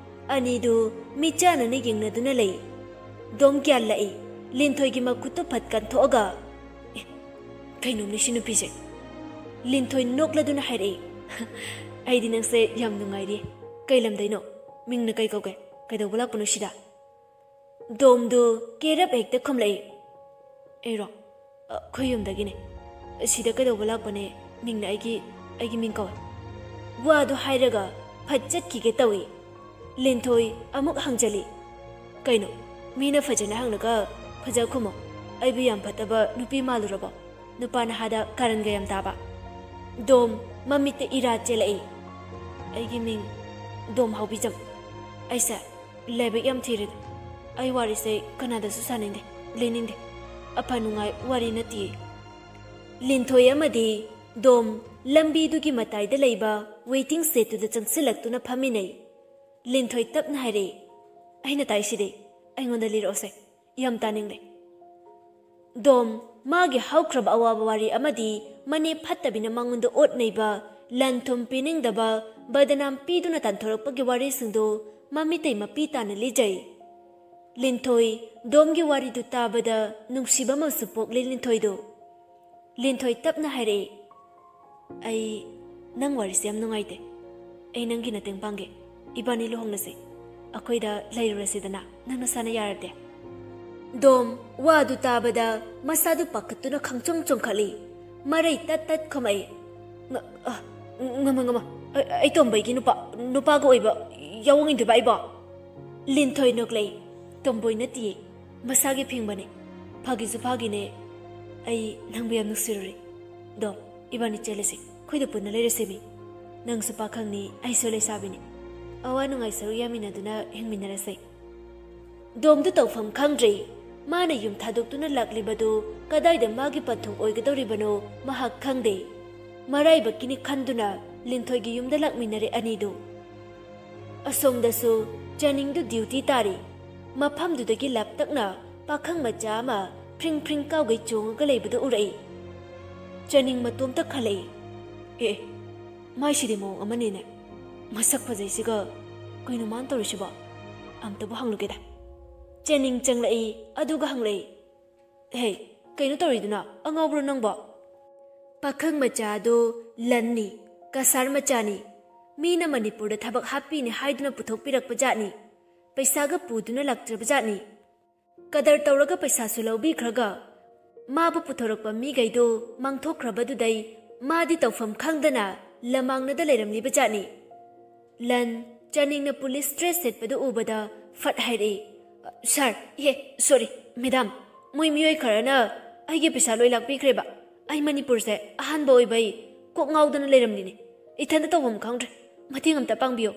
ꯑꯅꯤꯗꯨ ꯃꯤꯠꯆꯥꯟꯅꯅ ꯌꯦꯡꯅꯗꯨꯅ ꯂꯩ꯫ ꯗꯣꯝ ꯒ꯭ꯌꯥꯟ ꯂꯥꯛꯏ꯫ ꯂꯤꯟꯊꯣꯏꯒꯤ ꯃꯈꯨꯠꯇꯨ ꯐꯠ ꯀꯟꯊꯣꯛꯑꯒ, "ꯑꯦ, ꯀꯩꯅꯣꯝꯅꯦ ꯁꯤ ꯅꯨꯄꯤꯁꯦ?" ꯂꯤꯟꯊꯣꯏ ꯅꯣꯛꯂꯗꯨꯅ ꯍꯥꯏꯔꯛꯏ, "ꯑꯩꯗꯤ ꯅꯪꯁꯦ ꯌꯥꯝ ꯅꯨꯡꯉꯥꯏꯔꯤ꯫ ꯀꯩ ꯂꯝꯗꯩꯅꯣ? ꯃꯤꯡꯅ ꯀꯩ ꯀꯧꯒꯦ? ꯀꯩꯗꯧꯕ ꯂꯥꯛꯄꯅꯣ ꯁꯤꯗ?" ꯗꯣꯝꯗꯨ ꯀꯦꯔꯞ ꯍꯦꯛꯇ ꯈꯨꯝꯂꯛꯏ꯫ "ꯑꯩꯔꯣ? ꯑꯩꯈꯣꯏ ꯌꯨꯝꯗꯒꯤꯅꯦ꯫ ꯁꯤꯗ ꯀꯩꯗꯧꯕ ꯂꯥꯛꯄꯅꯦ? ꯃꯤꯡꯅ ꯑꯩꯒꯤ, ꯑꯩꯒꯤ ꯃꯤꯡ ꯀꯧꯋꯦ꯫" ꯋꯥꯗꯨ ꯍꯥꯏꯔꯒ ꯐꯠ ꯆꯠꯈꯤꯒꯦ ꯇꯧꯏ꯫ ꯂꯤꯟꯊꯣꯏ ꯑꯃꯨꯛ ꯍꯪꯖꯜꯂꯤ, "ꯀꯩꯅꯣ? ꯃꯤꯅ ꯐꯖꯅ ꯍꯪꯂꯒ ꯐꯖ ꯈꯨꯝꯃꯣ꯫ ꯑꯩꯕꯨ ꯌꯥꯝ ꯐꯠꯇꯕ ꯅꯨꯄꯤ ꯃꯥꯜꯂꯨꯔꯕꯣ? ꯅꯨꯄꯥ ꯅꯍꯥꯗ ꯀꯥꯔꯟꯒ ꯌꯥꯝ ꯇꯥꯕ?" ꯗꯣꯝ ꯃꯃꯤꯠꯇ ꯏꯔꯥ ꯆꯦꯜꯂꯛꯏ꯫ "ꯑꯩꯒꯤ ꯃꯤꯡ ꯗꯣꯝ ꯍꯥꯎꯕꯤꯖꯝ꯫ ꯑꯩꯁꯦ ꯂꯥꯏꯕꯛ ꯌꯥꯝ ꯊꯤꯔꯦꯗ꯫ ꯑꯩ ꯋꯥꯔꯤꯁꯦ ꯀꯅꯥꯗꯁꯨ ꯁꯥꯅꯤꯡꯗꯦ, ꯂꯤꯅꯤꯡꯗꯦ꯫ ꯑꯐ ꯅꯨꯡꯉꯥꯏ ꯋꯥꯔꯤ ꯅꯠꯇꯤꯌꯦ꯫" ꯂꯤꯟꯊꯣꯏ ꯑꯃꯗꯤ ꯗꯣꯝ ꯂꯝꯕꯤꯗꯨꯒꯤ ꯃꯇꯥꯏꯗ ꯂꯩꯕ ꯋꯦꯇꯤꯡ ꯁꯦꯠꯇꯨꯗ ꯆꯪꯁꯤꯜꯂꯛꯇꯨꯅ ꯐꯝꯃꯤꯟꯅꯩ꯫ ꯂꯤꯟꯊꯣꯏ ꯇꯞꯅ ꯍꯥꯏꯔꯛꯏ, "ꯑꯩꯅ ꯇꯥꯏꯁꯤꯗꯤ꯫ ꯑꯩꯉꯣꯟꯗ ꯂꯤꯔꯛꯑꯣꯁꯦ꯫ ꯌꯥꯝ ꯇꯥꯅꯤꯡꯂꯦ꯫" ꯗꯣꯝ ꯃꯥꯒꯤ ꯍꯧꯈ꯭ꯔꯕ ꯑꯋꯥꯕ ꯋꯥꯔꯤ ꯑꯃꯗꯤ ꯃꯅꯦ ꯐꯠꯇꯕꯤꯅ ꯃꯉꯣꯟꯗ ꯑꯣꯠ ꯅꯩꯕ, ꯂꯟ ꯊꯨꯝ ꯄꯤꯅꯤꯡꯗꯕ, ꯕꯗꯅꯥꯝ ꯄꯤꯗꯨꯅ ꯇꯥꯟꯊꯣꯔꯛꯄꯒꯤ ꯋꯥꯔꯤꯁꯤꯡꯗꯨ ꯃꯃꯤꯇꯩ ꯃꯄꯤ ꯇꯥꯅ ꯂꯤꯖꯩ꯫ ꯂꯤꯟꯊꯣꯏ ꯗꯣꯝꯒꯤ ꯋꯥꯔꯤꯗꯨ ꯇꯥꯕꯗ ꯅꯨꯡꯁꯤꯕ ꯑꯃꯁꯨ ꯄꯣꯛꯂꯤ ꯂꯤꯟꯊꯣꯏꯗꯨ꯫ ꯂꯤꯟꯊꯣꯏ ꯇꯞꯅ ꯍꯥꯏꯔꯛꯏ, "ꯑꯩ ꯅꯪ ꯋꯥꯔꯤꯁꯦ ꯌꯥꯝ ꯅꯨꯡꯉꯥꯏꯇꯦ꯫ ꯑꯩ ꯅꯪꯒꯤ ꯃꯇꯦꯡ ꯄꯥꯡꯒꯦ꯫ ꯏꯕꯥꯅꯤ ꯂꯨꯍꯣꯡꯂꯁꯦ꯫ ꯑꯩꯈꯣꯏꯗ ꯂꯩꯔꯨꯔꯁꯤꯗꯅ, ꯅꯪ ꯅꯁꯥꯅ ꯌꯥꯔꯗꯤ꯫" ꯗꯣꯝ ꯋꯥꯗꯨ ꯇꯥꯕꯗ ꯃꯁꯥꯗꯨ ꯄꯥꯈꯠꯇꯨꯅ ꯈꯪꯆꯣꯡ ꯆꯣꯡꯈꯠꯂꯤ꯫ ꯃꯔꯩ ꯇꯠ ꯇꯠ ꯈꯨꯝꯃꯛꯏ, "ꯉ-, ꯑ, ꯉꯝꯃ, ꯉꯝꯃ꯫ ꯑꯩ, ꯑꯩ ꯇꯣꯝꯕꯩꯒꯤ ꯅꯨꯄꯥ, ꯅꯨꯄꯥꯒ ꯑꯣꯏꯕ ꯌꯥꯑꯣꯡ ꯏꯟꯗꯣꯏꯕ ꯑꯩꯕꯣ?" ꯂꯤꯟꯊꯣꯏ ꯅꯣꯛꯂꯛꯏ, "ꯇꯣꯝꯕꯣꯏ ꯅꯠꯇꯤꯌꯦ, ꯃꯁꯥꯒꯤ ꯐꯤꯡꯕꯅꯦ꯫ ꯐꯥꯒꯤꯁꯨ ꯐꯥꯒꯤꯅꯦ꯫ ꯑꯩ ꯅꯪꯕꯨ ꯌꯥꯝ ꯅꯨꯡꯁꯤꯔꯨꯔꯦ꯫ ꯗꯣꯝ, ꯏꯕꯥꯅꯤ ꯆꯦꯜꯂꯁꯤ꯫ ꯑꯩꯈꯣꯏꯗ ꯄꯨꯟꯅ ꯂꯩꯔꯁꯦ ꯃꯤ꯫ ꯅꯪꯁꯨ ꯄꯥꯈꯪꯅꯤ, ꯑꯩꯁꯨ ꯂꯩꯁꯥꯕꯤꯅꯤ꯫ ꯑꯋꯥ ꯅꯨꯡꯉꯥꯏ ꯁꯔꯨꯛ ꯌꯥꯃꯤꯟꯅꯗꯨꯅ ꯍꯤꯡꯃꯤꯟꯅꯔꯁꯦ꯫" ꯗꯣꯝꯗꯨ ꯇꯧꯐꯝ ꯈꯪꯗ꯭ꯔꯦ꯫ ꯃꯥꯅ ꯌꯨꯝ ꯊꯥꯗꯣꯛꯇꯨꯅ ꯂꯥꯛꯂꯤꯕꯗꯨ ꯀꯗꯥꯏꯗ ꯃꯥꯒꯤ ꯄꯟꯊꯨꯡ ꯑꯣꯏꯒꯗꯧꯔꯤꯕꯅꯣ ꯃꯍꯥꯛ ꯈꯪꯗꯦ꯫ ꯃꯔꯥꯏꯕꯛꯀꯤꯅꯤ ꯈꯟꯗꯨꯅ ꯂꯤꯟꯊꯣꯏꯒꯤ ꯌꯨꯝꯗ ꯂꯥꯛꯃꯤꯟꯅꯔꯦ ꯑꯅꯤꯗꯨ꯫ ꯑꯁꯣꯝꯗꯁꯨ ꯆꯅꯤꯡꯗꯨ ꯗ꯭ꯌꯨꯇꯤ ꯇꯥꯔꯤ꯫ ꯃꯐꯝꯗꯨꯗꯒꯤ ꯂꯥꯞꯇꯛꯅ ꯄꯥꯈꯪ ꯃꯆꯥ ꯑꯃ ꯐ꯭ꯔꯤꯡ ꯐ꯭ꯔꯤꯡ ꯀꯥꯎꯒꯩ ꯆꯣꯡꯉꯒ ꯂꯩꯕꯗꯨ ꯎꯔꯛꯏ꯫ ꯆꯅꯤꯡ ꯃꯇꯣꯝꯇ ꯈꯜꯂꯛꯏ, "ꯑꯦ, ꯃꯥꯏꯁꯤꯗꯤ ꯃꯑꯣꯡ ꯑꯃꯅꯤꯅꯦ꯫ ꯃꯁꯛ ꯐꯖꯩꯁꯤꯒ ꯀꯩꯅꯣ ꯃꯥꯅ ꯇꯧꯔꯤꯁꯤꯕꯣ? ꯑꯝꯇꯕꯨ ꯍꯪꯂꯨꯒꯦꯗ꯫ ꯆꯦꯅꯤꯡ ꯆꯪꯂꯛꯏ, ꯑꯗꯨꯒ ꯍꯪꯂꯛꯏ, "ꯍꯦ, ꯀꯩꯅꯣ ꯇꯧꯔꯤꯗꯨꯅ? ꯑꯉꯥꯎꯕ꯭ꯔꯣ ꯅꯪꯕꯣ?" ꯄꯥꯈꯪ ꯃꯆꯥꯗꯣ ꯂꯟꯅꯤ, ꯀꯁꯥꯔ ꯃꯆꯥꯅꯤ꯫ ꯃꯤꯅ ꯃꯅꯤꯄꯨꯔꯗ ꯊꯕꯛ ꯍꯥꯞꯄꯤꯅꯤ ꯍꯥꯏꯗꯨꯅ ꯄꯨꯊꯣꯛꯄꯤꯔꯛꯄ ꯖꯥꯠꯅꯤ꯫ ꯄꯩꯁꯥꯒ ꯄꯨꯗꯨꯅ ꯂꯥꯛꯇ꯭ꯔꯕ ꯖꯥꯠꯅꯤ꯫ ꯀꯗꯔ ꯇꯧꯔꯒ ꯄꯩꯁꯥꯁꯨ ꯂꯧꯕꯤꯈ꯭ꯔꯒ, ꯃꯥꯕꯨ ꯄꯨꯊꯣꯔꯛꯄ ꯃꯤꯈꯩꯗꯨ ꯃꯥꯡꯊꯣꯛꯈ꯭ꯔꯕꯗꯨꯗꯩ ꯃꯥꯗꯤ ꯇꯧꯐꯝ ꯈꯪꯗꯅ ꯂꯃꯥꯡꯅꯗ ꯂꯩꯔꯝꯂꯤꯕ ꯖꯥꯠꯅꯤ꯫ ꯂꯟ, ꯆꯥꯅꯤꯡꯅ ꯄꯨꯂꯤꯁ ꯗ꯭ꯔꯦꯁ ꯁꯦꯠꯄꯗꯨ ꯎꯕꯗ ꯐꯠ ꯍꯥꯏꯔꯛꯏ, "ꯁꯥꯔ, ꯏꯍꯦ, ꯁꯣꯔꯤ, ꯃꯦꯗꯥꯝ, ꯃꯣꯏ ꯃꯤꯑꯣꯏ ꯈꯔꯅ ꯑꯩꯒꯤ ꯄꯩꯁꯥ ꯂꯣꯏ ꯂꯥꯛꯄꯤꯈ꯭ꯔꯦꯕ꯫ ꯑꯩ ꯃꯅꯤꯄꯨꯔꯁꯦ ꯑꯍꯥꯟꯕ ꯑꯣꯏꯕꯩ ꯀꯣꯛ ꯉꯥꯎꯗꯅ ꯂꯩꯔꯝꯂꯤꯅꯦ꯫ ꯏꯊꯟꯇ ꯇꯧꯐꯝ ꯈꯪꯗ꯭ꯔꯦ꯫ ꯃꯇꯦꯡ ꯑꯝꯇ ꯄꯥꯡꯕꯤꯌꯨ"꯫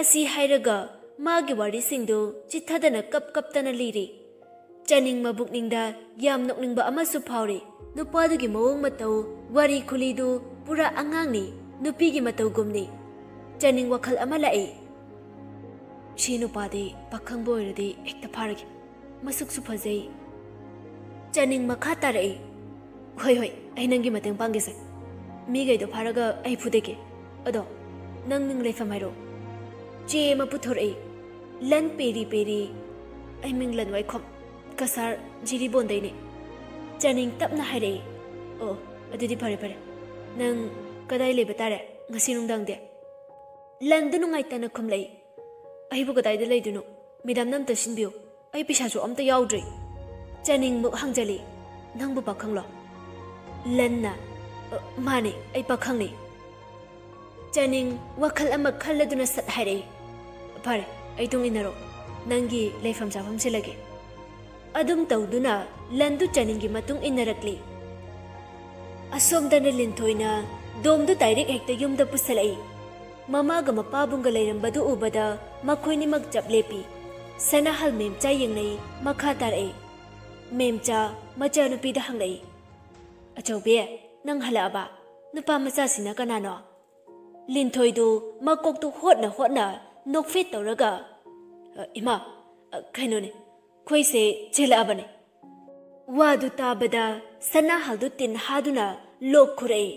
ꯑꯁꯤ ꯍꯥꯏꯔꯒ ꯃꯥꯒꯤ ꯋꯥꯔꯤꯁꯤꯡꯗꯨ ꯆꯤꯠꯊꯗꯅ ꯀꯞ ꯀꯞꯇꯅ ꯂꯤꯔꯤ꯫ ꯆꯥꯅꯤꯡ ꯃꯕꯨꯛꯅꯤꯡꯗ ꯌꯥꯝ ꯅꯣꯛꯅꯤꯡꯕ ꯑꯃꯁꯨ ꯐꯥꯎꯔꯤ꯫ ꯅꯨꯄꯥꯗꯨꯒꯤ ꯃꯑꯣꯡ ꯃꯇꯧ, ꯋꯥꯔꯤ ꯈꯨꯂꯤꯗꯨ ꯄꯨꯔꯥ ꯑꯉꯥꯡꯅꯤ, ꯅꯨꯄꯤꯒꯤ ꯃꯇꯧꯒꯨꯝꯅꯤ꯫ ꯆꯥꯅꯤꯡ ꯋꯥꯈꯜ ꯑꯃ ꯂꯥꯛꯏ꯫ "ꯁꯤ ꯅꯨꯄꯥꯗꯤ ꯄꯥꯈꯪꯕ ꯑꯣꯏꯔꯗꯤ ꯍꯦꯛꯇ ꯐꯥꯔꯒꯦ꯫ ꯃꯁꯛꯁꯨ ꯐꯖꯩ"꯫ ꯆꯥꯅꯤꯡ ꯃꯈꯥ ꯇꯥꯔꯛꯏ, "ꯍꯣꯏ, ꯍꯣꯏ, ꯑꯩ ꯅꯪꯒꯤ ꯃꯇꯦꯡ ꯄꯥꯡꯒꯦꯁꯦ꯫ ꯃꯤꯈꯩꯗꯣ ꯐꯥꯔꯒ ꯑꯩ ꯐꯨꯗꯒꯦ꯫ ꯑꯗꯣ ꯅꯪ ꯃꯤꯡ ꯂꯩꯐꯝ ꯍꯥꯏꯔꯛꯑꯣ"꯫ ꯆꯦ ꯑꯃ ꯄꯨꯊꯣꯔꯛꯏ꯫ ꯂꯟ ꯄꯦꯔꯤ ꯄꯦꯔꯤ, "ꯑꯩ ꯃꯤꯡ ꯂꯟ ꯋꯥꯏꯈꯣꯝ, ꯀꯁꯥꯔ ꯖꯤꯔꯤꯕꯣꯟꯗꯩꯅꯦ"꯫ ꯆꯥꯅꯤꯡ ꯇꯞꯅ ꯍꯥꯏꯔꯛꯏ, "ꯑꯣ, ꯑꯗꯨꯗꯤ ꯐꯔꯦ, ꯐꯔꯦ꯫ ꯅꯪ ꯀꯗꯥꯏ ꯂꯩꯕ ꯇꯥꯔꯦ ꯉꯁꯤ ꯅꯨꯡꯗꯥꯡꯗꯤ?" ꯂꯟꯗꯨ ꯅꯨꯡꯉꯥꯏꯇꯅ ꯈꯨꯝꯂꯛꯏ, "ꯑꯩꯕꯨ ꯀꯗꯥꯏꯗ ꯂꯩꯗꯣꯏꯅꯣ? ꯃꯦꯗꯥꯝꯅ ꯑꯝꯇ ꯁꯤꯟꯕꯤꯌꯨ꯫ ꯑꯩ ꯄꯩꯁꯥꯁꯨ ꯑꯝꯇ ꯌꯥꯎꯗ꯭ꯔꯤ"꯫ ꯆꯥꯅꯤꯡ ꯃꯨꯛ ꯍꯪꯖꯜꯂꯤ, "ꯅꯪꯕꯨ ꯄꯥꯈꯪꯂꯣ?" ꯂꯟꯅ, "ꯑ, ꯃꯥꯅꯦ, ꯑꯩ ꯄꯥꯈꯪꯅꯤ"꯫ ꯆꯥꯅꯤꯡ ꯋꯥꯈꯜ ꯑꯃ ꯈꯜꯂꯗꯨꯅ ꯁꯠ ꯍꯥꯏꯔꯛꯏ, "ꯐꯔꯦ, ꯑꯩ ꯇꯨꯡ ꯏꯟꯅꯔꯣ꯫ ꯅꯪꯒꯤ ꯂꯩꯐꯝ ꯆꯥꯐꯝ ꯁꯤꯜꯂꯒꯦ"꯫ ꯑꯗꯨꯝ ꯇꯧꯗꯨꯅ ꯂꯟꯗꯨ ꯆꯥꯅꯤꯡꯒꯤ ꯃꯇꯨꯡ ꯏꯟꯅꯔꯛꯂꯤ꯫ ꯑꯁꯣꯝꯗꯅ ꯂꯤꯟꯊꯣꯏꯅ ꯗꯣꯝꯗꯨ ꯗꯥꯏꯔꯦꯛ ꯍꯦꯛꯇ ꯌꯨꯝꯗ ꯄꯨꯁꯜꯂꯛꯏ꯫ ꯃꯃꯥꯒ ꯃꯄꯥꯕꯨꯡꯒ ꯂꯩꯔꯝꯕꯗꯨ ꯎꯕꯗ ꯃꯈꯣꯏꯅꯤꯃꯛ ꯆꯞ ꯂꯦꯞꯄꯤ꯫ ꯁꯅꯥꯍꯜ ꯃꯦꯝꯆꯥ ꯌꯦꯡꯅꯩ, ꯃꯈꯥ ꯇꯥꯔꯛꯏ꯫ ꯃꯦꯝꯆꯥ ꯃꯆꯥꯅꯨꯄꯤꯗ ꯍꯪꯂꯛꯏ, "ꯑꯆꯧꯕꯤ, ꯅꯪ ꯍꯜꯂꯛꯑꯕ? ꯅꯨꯄꯥ ꯃꯆꯥꯁꯤꯅ ꯀꯅꯥꯅꯣ?" ꯂꯤꯟꯊꯣꯏꯗꯨ ꯃꯀꯣꯛꯇꯨ ꯍꯣꯠꯅ ꯍꯣꯠꯅ ꯅꯣꯛꯐꯦꯠ ꯇꯧꯔꯒ, "ꯑ, ꯏꯃꯥ, ꯑ, ꯀꯩꯅꯣꯅꯦ, ꯑꯩꯈꯣꯏꯁꯦ ꯆꯦꯜꯂꯛꯑꯕꯅꯦ"꯫ ꯋꯥꯗꯨ ꯇꯥꯕꯗ ꯁꯅꯥꯍꯜꯗꯨ ꯇꯤꯟ ꯍꯥꯗꯨꯅ ꯂꯣꯛ ꯈꯨꯔꯛꯏ꯫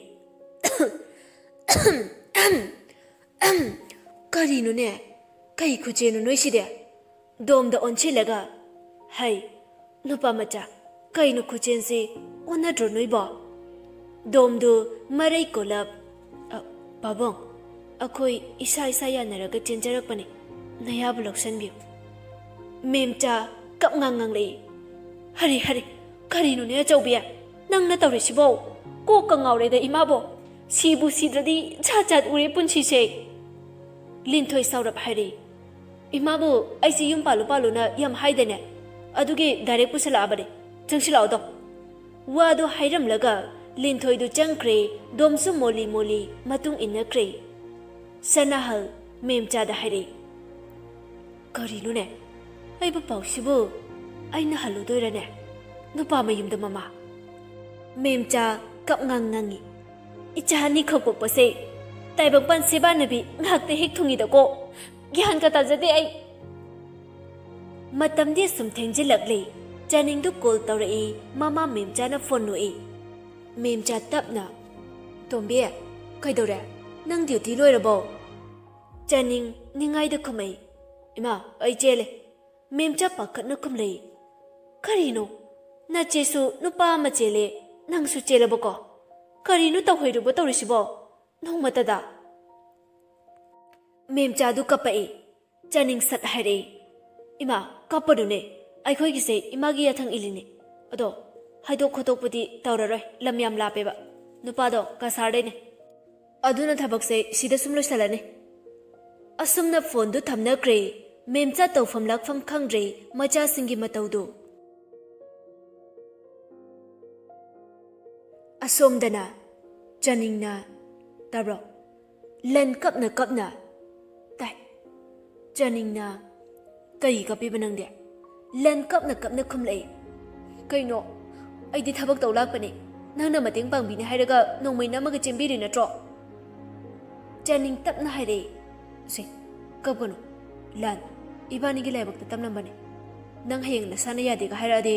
ꯀꯔꯤꯅꯣꯅꯦ? ꯀꯩ ꯈꯨꯆꯦꯟꯅꯣ ꯅꯣꯏꯁꯤꯗꯤ? ꯗꯣꯝꯗ ꯑꯣꯟꯁꯤꯜꯂꯒ, "ꯍꯩ, ꯅꯨꯄꯥ ꯃꯆꯥ, ꯀꯩꯅꯣ ꯈꯨꯆꯦꯟꯁꯤ? ꯑꯣꯟꯅꯗ꯭ꯔꯣ ꯅꯣꯏꯕꯣ?" ꯗꯣꯝꯗꯨ ꯃꯔꯩ ꯀꯣꯜꯂꯞ, "ꯑ, ꯄꯥꯕꯨꯡ, ꯑꯩꯈꯣꯏ ꯏꯁꯥ ꯏꯁꯥ ꯌꯥꯅꯔꯒ ꯆꯦꯟꯖꯔꯛꯄꯅꯤ, ꯅꯌꯥꯕꯨ ꯂꯧꯁꯟꯕꯤꯌꯨ꯫" ꯃꯦꯝꯆꯥ ꯀꯞ ꯉꯥꯡ ꯉꯥꯡꯂꯛꯏ꯫ "ꯍꯔꯦ, ꯍꯔꯦ, ꯀꯔꯤꯅꯣꯅꯦ ꯑꯆꯧꯕꯤ? ꯅꯪꯅ ꯇꯧꯔꯤꯁꯤꯕꯣ? ꯀꯣꯛꯀ ꯉꯥꯎꯔꯦꯗ ꯏꯃꯥꯕꯣ꯫ ꯁꯤꯕꯨ ꯁꯤꯗ꯭ꯔꯗꯤ ꯖꯥꯠ ꯖꯥꯠ ꯎꯔꯦ ꯄꯨꯟꯁꯤꯁꯦ꯫" ꯂꯤꯟꯊꯣꯏ ꯁꯥꯎꯔꯞ ꯍꯥꯏꯔꯤ꯫ "ꯏꯃꯥꯕꯨ ꯑꯩꯁꯤ ꯌꯨꯝ ꯄꯥꯜꯂꯨ ꯄꯥꯜꯂꯨꯅ ꯌꯥꯝ ꯍꯥꯏꯗꯅꯦ, ꯑꯗꯨꯒꯤ ꯗꯥꯏꯔꯦꯛ ꯄꯨꯁꯜꯂꯛꯑꯕꯅꯦ꯫ ꯆꯪꯁꯤꯜꯂꯛꯑꯣꯗꯣ꯫" ꯋꯥꯗꯨ ꯍꯥꯏꯔꯝꯂꯒ ꯂꯤꯟꯊꯣꯏꯗꯨ ꯆꯪꯈ꯭ꯔꯦ꯫ ꯗꯣꯝꯁꯨ ꯃꯣꯂꯤ ꯃꯣꯂꯤ ꯃꯇꯨꯡ ꯏꯟꯅꯈ꯭ꯔꯦ꯫ ꯁꯅꯥꯍꯜ ꯃꯦꯝꯆꯥꯗ ꯍꯥꯏꯔꯛꯏ, "ꯀꯔꯤꯅꯣꯅꯦ? ꯑꯩꯕꯨ ꯄꯥꯎꯁꯤꯕꯨ ꯑꯩꯅ ꯍꯜꯂꯨꯗꯣꯏꯔꯅꯦ? ꯅꯨꯄꯥ ꯃꯌꯨꯝꯗ ꯃꯃꯥ?" ꯃꯦꯝꯆꯥ ꯀꯞ ꯉꯥꯡ ꯉꯥꯡꯉꯤ꯫ "ꯏꯆꯥ ꯑꯅꯤꯈꯛ ꯄꯣꯛꯄꯁꯦ ꯇꯥꯏꯕꯪꯄꯥꯟ ꯁꯦꯕꯥꯅꯕꯤ ꯉꯥꯛꯇ ꯍꯦꯛ ꯊꯨꯡꯉꯤꯗꯀꯣ꯫ ꯒ꯭ꯌꯥꯟꯒ ꯇꯥꯖꯗꯦ ꯑꯩ꯫" ꯃꯇꯝꯗꯤ ꯑꯁꯨꯝ ꯊꯦꯡꯖꯤꯜꯂꯛꯂꯤ꯫ ꯆꯥꯅꯤꯡꯗꯨ ꯀꯣꯜ ꯇꯧꯔꯛꯏ꯫ ꯃꯃꯥ ꯃꯦꯝꯆꯥꯅ ꯐꯣꯟ ꯅꯣꯛꯏ꯫ ꯃꯦꯝꯆꯥ ꯇꯞꯅ, "ꯇꯣꯝꯕꯤ, ꯀꯩꯗꯧꯔꯦ? ꯅꯪ ꯗ꯭ꯌꯨꯇꯤ ꯂꯣꯏꯔꯕꯣ?" ꯆꯥꯅꯤꯡ ꯅꯤꯡꯉꯥꯏꯗ ꯈꯨꯝꯃꯛꯏ, "ꯏꯃꯥ, ꯑꯩ ꯆꯦꯜꯂꯦ꯫" ꯃꯦꯝꯆꯥ ꯄꯥꯈꯠꯅ ꯈꯨꯝꯂꯛꯏ, "ꯀꯔꯤꯅꯣ? ꯅꯆꯦꯁꯨ ꯅꯨꯄꯥ ꯑꯃ ꯆꯦꯜꯂꯦ, ꯅꯪꯁꯨ ꯆꯦꯜꯂꯕꯀꯣ? ꯀꯔꯤꯅꯣ ꯇꯧꯍꯩꯔꯨꯕ ꯇꯧꯔꯤꯁꯤꯕꯣ ꯅꯣꯡꯃꯇꯗ?" ꯃꯦꯝꯆꯥꯗꯨ ꯀꯞꯄꯛꯏ꯫ ꯆꯥꯅꯤꯡ ꯁꯠ ꯍꯥꯏꯔꯛꯏ, "ꯏꯃꯥ, ꯀꯞꯄꯅꯨꯅꯦ꯫ ꯑꯩꯈꯣꯏꯒꯤꯁꯦ ꯏꯃꯥꯒꯤ ꯌꯥꯊꯪ ꯏꯜꯂꯤꯅꯦ꯫ ꯑꯗꯣ ꯍꯥꯏꯗꯣꯛ ꯈꯣꯠꯇꯣꯛꯄꯗꯤ ꯇꯧꯔꯔꯣꯏ, ꯂꯝ ꯌꯥꯝ ꯂꯥꯞꯄꯦꯕ꯫ ꯅꯨꯄꯥꯗꯣ ꯀꯁꯥꯔꯗꯩꯅꯦ꯫ ꯑꯗꯨꯅ ꯊꯕꯛꯁꯦ ꯁꯤꯗ ꯁꯨꯝ ꯂꯣꯏꯁꯜꯂꯅꯤ꯫" ꯑꯁꯨꯝꯅ ꯐꯣꯟꯗꯨ ꯊꯝꯅꯈ꯭ꯔꯦ꯫ ꯃꯦꯝꯆꯥ ꯇꯧꯐꯝ ꯂꯥꯛꯐꯝ ꯈꯪꯗ꯭ꯔꯦ ꯃꯆꯥꯁꯤꯡꯒꯤ ꯃꯇꯧꯗꯨ꯫ ꯑꯁꯣꯝꯗꯅ ꯆꯥꯅꯤꯡꯅ, "ꯇꯥꯕ꯭ꯔꯣ?" ꯂꯟ ꯀꯞꯅ ꯀꯞꯅ, "ꯇꯥꯏ꯫" ꯆꯥꯅꯤꯡꯅ, "ꯀꯔꯤ ꯀꯞꯄꯤꯕ ꯅꯪꯗꯤ?" ꯂꯟ ꯀꯞꯅ ꯀꯞꯅ ꯈꯨꯝꯂꯛꯏ, "ꯀꯩꯅꯣ? ꯑꯩꯗꯤ ꯊꯕꯛ ꯇꯧ ꯂꯥꯛꯄꯅꯦ꯫ ꯅꯪꯅ ꯃꯇꯦꯡ ꯄꯥꯡꯕꯤꯅꯤ ꯍꯥꯏꯔꯒ ꯅꯣꯡꯃꯩ ꯅꯝꯃꯒ ꯆꯦꯟꯕꯤꯔꯤ ꯅꯠꯇ꯭ꯔꯣ?" ꯆꯥꯅꯤꯡ ꯇꯞꯅ ꯍꯥꯏꯔꯛꯏ, "ꯁꯦ, ꯀꯞꯀꯅꯨ꯫ ꯂꯟ, ꯏꯕꯥꯅꯤꯒꯤ ꯂꯥꯏꯕꯛꯇ ꯇꯝꯂꯝꯕꯅꯦ꯫ ꯅꯪ ꯍꯌꯦꯡ ꯅꯁꯥꯅ ꯌꯥꯗꯦꯒ ꯍꯥꯏꯔꯛꯑꯗꯤ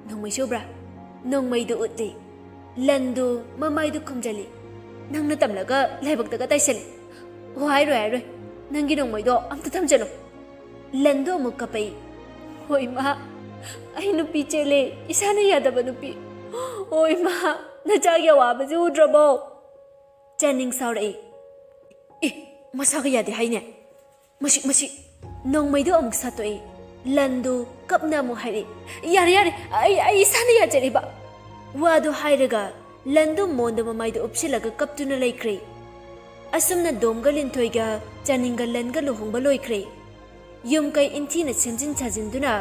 ꯅꯣꯡꯃꯩ ꯁꯨꯕ꯭ꯔꯥ?" ꯅꯣꯡꯃꯩꯗꯨ ꯎꯠꯂꯤ꯫ ꯂꯟꯗꯨ ꯃꯃꯥꯏꯗꯨ ꯈꯨꯝꯖꯤꯜꯂꯤ꯫ ꯅꯪꯅ ꯇꯝꯂꯒ ꯂꯥꯏꯕꯛꯇꯒ ꯇꯥꯏꯁꯜꯂꯦ꯫ ꯑꯣ, ꯍꯥꯏꯔꯣꯏ, ꯍꯥꯏꯔꯣꯏ꯫ ꯅꯪꯒꯤ ꯅꯣꯡꯃꯩꯗꯣ ꯑꯝꯇ ꯊꯝꯖꯜꯂꯣ꯫ ꯂꯟꯗꯣ ꯑꯃꯨꯛ ꯀꯞꯄꯛꯏ꯫ ꯍꯣꯏ, ꯏꯃꯥ, ꯑꯩ ꯅꯨꯄꯤ ꯆꯦꯜꯂꯦ, ꯏꯁꯥꯅ ꯌꯥꯗꯕ ꯅꯨꯄꯤ꯫ ꯑꯣ, ꯏꯃꯥ, ꯅꯆꯥꯒꯤ ꯑꯋꯥꯕꯁꯦ ꯎꯗ꯭ꯔꯕꯣ? ꯆꯥꯅꯤꯡ ꯁꯥꯎꯔꯛꯏ꯫ ꯑꯦ, ꯃꯁꯥꯒ ꯌꯥꯗꯦ ꯍꯥꯏꯅꯦ꯫ ꯃꯁꯤ, ꯃꯁꯤ꯫ ꯅꯣꯡꯃꯩꯗꯨ ꯑꯃꯨꯛ ꯁꯠꯇꯣꯛꯏ꯫ ꯂꯟꯗꯨ ꯀꯞꯅ ꯑꯃꯨꯛ ꯍꯥꯏꯔꯛꯏ, "ꯌꯥꯔꯦ, ꯌꯥꯔꯦ, ꯑꯩ, ꯑꯩ ꯏꯁꯥꯅ ꯌꯥꯖꯔꯤꯕ꯫" ꯋꯥꯗꯨ ꯍꯥꯏꯔꯒ ꯂꯟꯗꯨ ꯃꯣꯟꯗ ꯃꯃꯥꯏꯗꯨ ꯎꯞꯁꯤꯜꯂꯒ ꯀꯞꯇꯨꯅ ꯂꯩꯈ꯭ꯔꯦ꯫ ꯑꯁꯨꯝꯅ ꯗꯣꯝꯒ ꯂꯤꯟꯊꯣꯏꯒ ꯆꯥꯅꯤꯡꯒ ꯂꯟꯒ ꯂꯨꯍꯣꯡꯕ ꯂꯣꯏꯈ꯭ꯔꯦ꯫ ꯌꯨꯝ ꯀꯩ ꯏꯟꯊꯤꯅ ꯁꯦꯝꯖꯤꯟ ꯁꯥꯖꯤꯟꯗꯨꯅ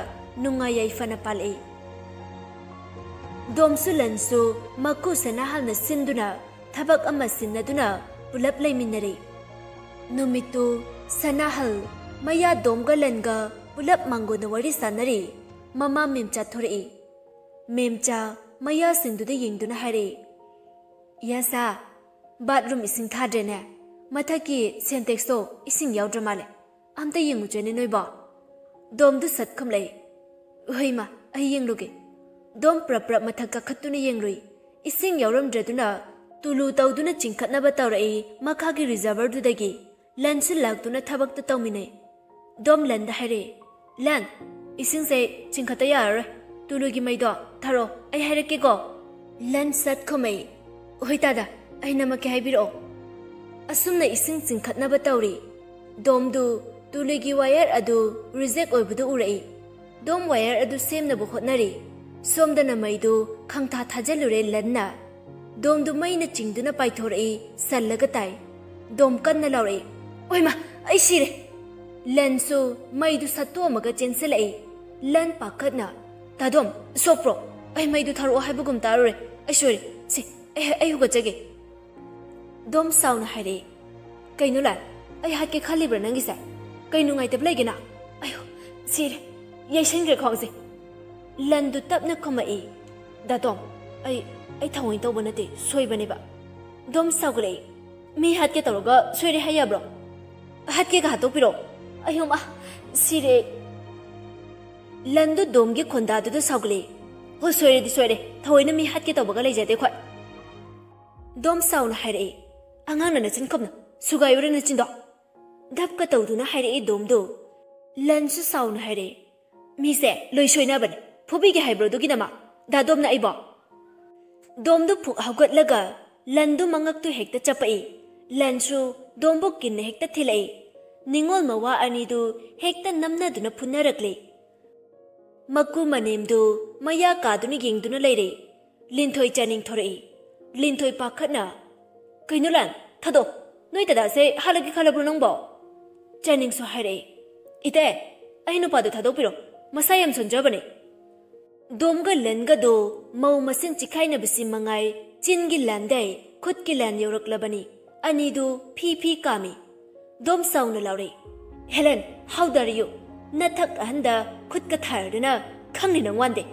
ꯅꯨꯡꯉꯥꯏ ꯌꯥꯏꯐꯅ ꯄꯥꯜꯂꯛꯏ꯫ ꯗꯣꯝꯁꯨ ꯂꯟꯁꯨ ꯃꯀꯨ ꯁꯅꯥꯍꯜꯅ ꯁꯤꯟꯗꯨꯅ ꯊꯕꯛ ꯑꯃ ꯁꯤꯟꯅꯗꯨꯅ ꯄꯨꯂꯞ ꯂꯩꯃꯤꯟꯅꯔꯦ꯫ ꯅꯨꯃꯤꯠꯇꯨ ꯁꯅꯥꯍꯜ ꯃꯌꯥ ꯗꯣꯝꯒ ꯂꯟꯒ ꯄꯨꯂꯞ ꯃꯥꯡꯒꯣꯟꯗ ꯋꯥꯔꯤ ꯁꯥꯟꯅꯔꯤ꯫ ꯃꯃꯥ ꯃꯦꯝꯆꯥ ꯊꯣꯔꯛꯏ꯫ ꯃꯦꯝꯆꯥ ꯃꯌꯥꯁꯤꯡꯗꯨꯗ ꯌꯦꯡꯗꯨꯅ ꯍꯥꯏꯔꯛꯏ, "ꯌꯥꯁꯥ, ꯕꯥꯠꯔꯨꯝ ꯏꯁꯤꯡ ꯊꯥꯗ꯭ꯔꯦꯅꯦ꯫ ꯃꯊꯛꯀꯤ ꯁꯦꯟꯇꯦꯛꯁꯇꯣ ꯏꯁꯤꯡ ꯌꯥꯎꯗ꯭ꯔ ꯃꯥꯜꯂꯦ꯫ ꯑꯝꯇ ꯌꯦꯡꯉꯨꯆꯣꯅꯦ ꯅꯣꯏꯕꯣ?" ꯗꯣꯝꯗꯨ ꯁꯠ ꯈꯨꯝꯂꯛꯏ, "ꯍꯣꯏ ꯏꯃꯥ, ꯑꯩ ꯌꯦꯡꯂꯨꯒꯦ꯫" ꯗꯣꯝ ꯄ꯭ꯔꯞ ꯄ꯭ꯔꯞ ꯃꯊꯛ ꯀꯥꯈꯠꯇꯨꯅ ꯌꯦꯡꯂꯨꯏ꯫ ꯏꯁꯤꯡ ꯌꯥꯎꯔꯝꯗ꯭ꯔꯗꯨꯅ ꯇꯨꯂꯨ ꯇꯧꯗꯨꯅ ꯆꯤꯡꯈꯠꯅꯕ ꯇꯧꯔꯛꯏ ꯃꯈꯥꯒꯤ ꯔꯤꯖꯔꯚꯔꯗꯨꯗꯒꯤ꯫ ꯂꯟꯁꯨ ꯂꯥꯛꯇꯨꯅ ꯊꯕꯛꯇ ꯇꯧꯃꯤꯟꯅꯩ꯫ ꯗꯣꯝ ꯂꯟꯗ ꯍꯥꯏꯔꯛꯏ, "ꯂꯟ, ꯏꯁꯤꯡꯁꯦ ꯆꯤꯡꯈꯠꯇ ꯌꯥꯔꯔꯣꯏ꯫ ꯇꯨꯂꯨꯒꯤ ꯃꯩꯗꯣ ꯊꯥꯔꯛꯑꯣ, ꯑꯩ ꯍꯥꯏꯔꯛꯀꯦꯀꯣ꯫" ꯂꯟ ꯁꯠ ꯈꯨꯝꯃꯛꯏ, "ꯍꯣꯏ ꯇꯥꯗ, ꯑꯩ ꯅꯝꯃꯛꯀꯦ, ꯍꯥꯏꯕꯤꯔꯛꯑꯣ꯫" ꯑꯁꯨꯝꯅ ꯏꯁꯤꯡ ꯆꯤꯡꯈꯠꯅꯕ ꯇꯧꯔꯤ꯫ ꯗꯣꯝꯗꯨ ꯇꯨꯂꯨꯒꯤ ꯋꯥꯌꯔ ꯑꯗꯨ ꯔꯤꯖꯦꯛ ꯑꯣꯏꯕꯗꯨ ꯎꯔꯛꯏ꯫ ꯗꯣꯝ ꯋꯥꯌꯔ ꯑꯗꯨ ꯁꯦꯝꯅꯕ ꯍꯣꯠꯅꯔꯤ꯫ ꯁꯣꯝꯗꯅ ꯃꯩꯗꯨ ꯈꯪꯊꯥ ꯊꯥꯖꯤꯜꯂꯨꯔꯦ ꯂꯟꯅ꯫ ꯗꯣꯝꯗꯨ ꯃꯩꯅ ꯆꯤꯡꯗꯨꯅ ꯄꯥꯏꯊꯣꯔꯛꯏ, ꯁꯜꯂꯒ ꯇꯥꯏ꯫ ꯗꯣꯝ ꯀꯟꯅ ꯂꯥꯎꯔꯛꯏ, "ꯑꯣꯏꯃꯥ, ꯑꯩ ꯁꯤꯔꯦ!" ꯂꯟꯁꯨ ꯃꯩꯗꯨ ꯁꯠꯇꯣꯛꯑꯝꯃꯒ ꯆꯦꯟꯁꯤꯜꯂꯛꯏ꯫ ꯂꯟ ꯄꯥꯈꯠꯅ, "ꯇꯥꯗꯣꯝ, ꯁꯣꯛꯄ꯭ꯔꯣ? ꯑꯩ ꯃꯩꯗꯨ ꯊꯥꯔꯛꯑꯣ ꯍꯥꯏꯕꯒꯨꯝ ꯇꯥꯔꯨꯔꯦ꯫ ꯑꯩ ꯁꯣꯏꯔꯦ꯫ ꯁꯦ, ꯑꯩ, ꯑꯩ ꯍꯧꯒꯠꯆꯒꯦ꯫" ꯗꯣꯝ ꯁꯥꯎꯅ ꯍꯥꯏꯔꯛꯏ, "ꯀꯩꯅꯣ ꯂꯟ? ꯑꯩ ꯍꯥꯠꯀꯦ ꯈꯜꯂꯤꯕ꯭ꯔꯥ ꯅꯪꯒꯤꯁꯦ? ꯀꯩ ꯅꯨꯡꯉꯥꯏꯇꯕ ꯂꯩꯒꯦꯅ?" "ꯑꯌꯣ, ꯁꯤꯔꯦ꯫ ꯌꯩꯁꯟꯈ꯭ꯔꯦ ꯈ꯭ꯋꯥꯡꯁꯦ꯫" ꯂꯟꯗꯨ ꯇꯞꯅ ꯈꯨꯝꯃꯛꯏ, "ꯗꯥꯇꯣꯝ, ꯑꯩ, ꯑꯩ ꯊꯑꯣꯏ ꯇꯧꯕ ꯅꯠꯇꯦ, ꯁꯣꯏꯕꯅꯦꯕ꯫" ꯗꯣꯝ ꯁꯥꯎꯒꯠꯂꯛꯏ, "ꯃꯤ ꯍꯥꯠꯀꯦ ꯇꯧꯔꯒ ꯁꯣꯏꯔꯦ ꯍꯥꯏ ꯌꯥꯕ꯭ꯔꯣ? ꯍꯥꯠꯀꯦꯒ ꯍꯥꯠꯇꯣꯛꯄꯤꯔꯣ꯫" "ꯑꯌꯣ ꯃꯥ, ꯁꯤꯔꯦ ꯑꯩ꯫" ꯂꯟꯗꯨ ꯗꯣꯝꯒꯤ ꯈꯣꯟꯗꯥꯗꯨꯗ ꯁꯥꯎꯒꯠꯂꯛꯏ, "ꯍꯣ, ꯁꯣꯏꯔꯦꯗꯤ ꯁꯣꯏꯔꯦ, ꯊꯑꯣꯏꯅ ꯃꯤ ꯍꯥꯠꯀꯦ ꯇꯧꯕꯒ ꯂꯩꯖꯗꯦ ꯑꯩꯈꯣꯏ꯫" ꯗꯣꯝ ꯁꯥꯎꯅ ꯍꯥꯏꯔꯛꯏ꯫ "ꯑꯉꯥꯡꯅ ꯅꯆꯤꯟ ꯈꯨꯝꯅ ꯁꯨꯒꯥꯏꯕ꯭ꯔꯥ ꯅꯆꯤꯟꯗꯣ?" ꯙꯞꯀ ꯇꯧꯗꯨꯅ ꯍꯥꯏꯔꯛꯏ ꯗꯣꯝꯗꯨ꯫ ꯂꯟꯁꯨ ꯁꯥꯎꯅ ꯍꯥꯏꯔꯛꯏ꯫ "ꯃꯤꯁꯦ ꯂꯣꯏ ꯁꯣꯏꯅꯕꯅꯦ꯫ ꯐꯨꯕꯤꯒꯦ ꯍꯥꯏꯕ꯭ꯔꯣ ꯑꯗꯨꯒꯤꯗꯃꯛ? ꯗꯥ ꯗꯣꯝꯅ ꯑꯩꯕꯣ?" ꯗꯣꯝꯗꯨ ꯐꯨꯛ ꯍꯧꯒꯠꯂꯒ ꯂꯟꯗꯨ ꯃꯉꯛꯇꯨ ꯍꯦꯛꯇ ꯆꯞꯄꯛꯏ꯫ ꯂꯟꯁꯨ ꯗꯣꯝꯕꯨ ꯀꯤꯟꯅ ꯍꯦꯛꯇ ꯊꯤꯜꯂꯛꯏ꯫ ꯅꯤꯡꯉꯣꯜ ꯃꯋꯥ ꯑꯅꯤꯗꯨ ꯍꯦꯛꯇ ꯅꯝꯅꯗꯨꯅ ꯐꯨꯅꯔꯛꯂꯤ꯫ ꯃꯀꯨ ꯃꯅꯦꯝꯗꯨ ꯃꯌꯥ ꯀꯥꯗꯨꯅ ꯌꯦꯡꯗꯨꯅ ꯂꯩꯔꯦ꯫ ꯂꯤꯟꯊꯣꯏ ꯆꯥꯅꯤꯡ ꯊꯣꯔꯛꯏ꯫ ꯂꯤꯟꯊꯣꯏ ꯄꯥꯈꯠꯅ, "ꯀꯩꯅꯣ ꯂꯟ, ꯊꯥꯗꯣꯛ꯫ ꯅꯣꯏ ꯗꯗꯥꯁꯦ ꯍꯥꯠꯂꯒꯦ ꯈꯜꯂꯕ꯭ꯔꯣ ꯅꯪꯕꯣ?" ꯆꯥꯅꯤꯡꯁꯨ ꯍꯥꯏꯔꯛꯏ, "ꯏꯇꯩ, ꯑꯩ ꯅꯨꯄꯥꯗꯣ ꯊꯥꯗꯣꯛꯄꯤꯔꯣ꯫ ꯃꯁꯥ ꯌꯥꯝ ꯁꯣꯟꯖꯕꯅꯦ꯫" ꯗꯣꯝꯒ ꯂꯟꯒꯗꯣ ꯃꯧ ꯃꯁꯦꯟ ꯆꯤꯈꯥꯏꯅꯕꯁꯤ ꯃꯉꯥꯏ ꯆꯤꯟꯒꯤ ꯂꯥꯟꯗꯩ ꯈꯨꯠꯀꯤ ꯂꯥꯟ ꯌꯧꯔꯛꯂꯕꯅꯤ꯫ ꯑꯅꯤꯗꯨ ꯐꯤ ꯐꯤ ꯀꯥꯝꯃꯤ꯫ ꯗꯣꯝ ꯁꯥꯎꯅ ꯂꯥꯎꯔꯛꯏ, "ꯍꯦꯂꯦꯟ, how dare you? ꯅꯊꯛ ꯑꯍꯟꯗ ꯈꯨꯠꯀ ꯊꯥꯔꯗꯅ ꯈꯪꯅꯤ ꯅꯪ ꯋꯥꯟꯗꯦ꯫"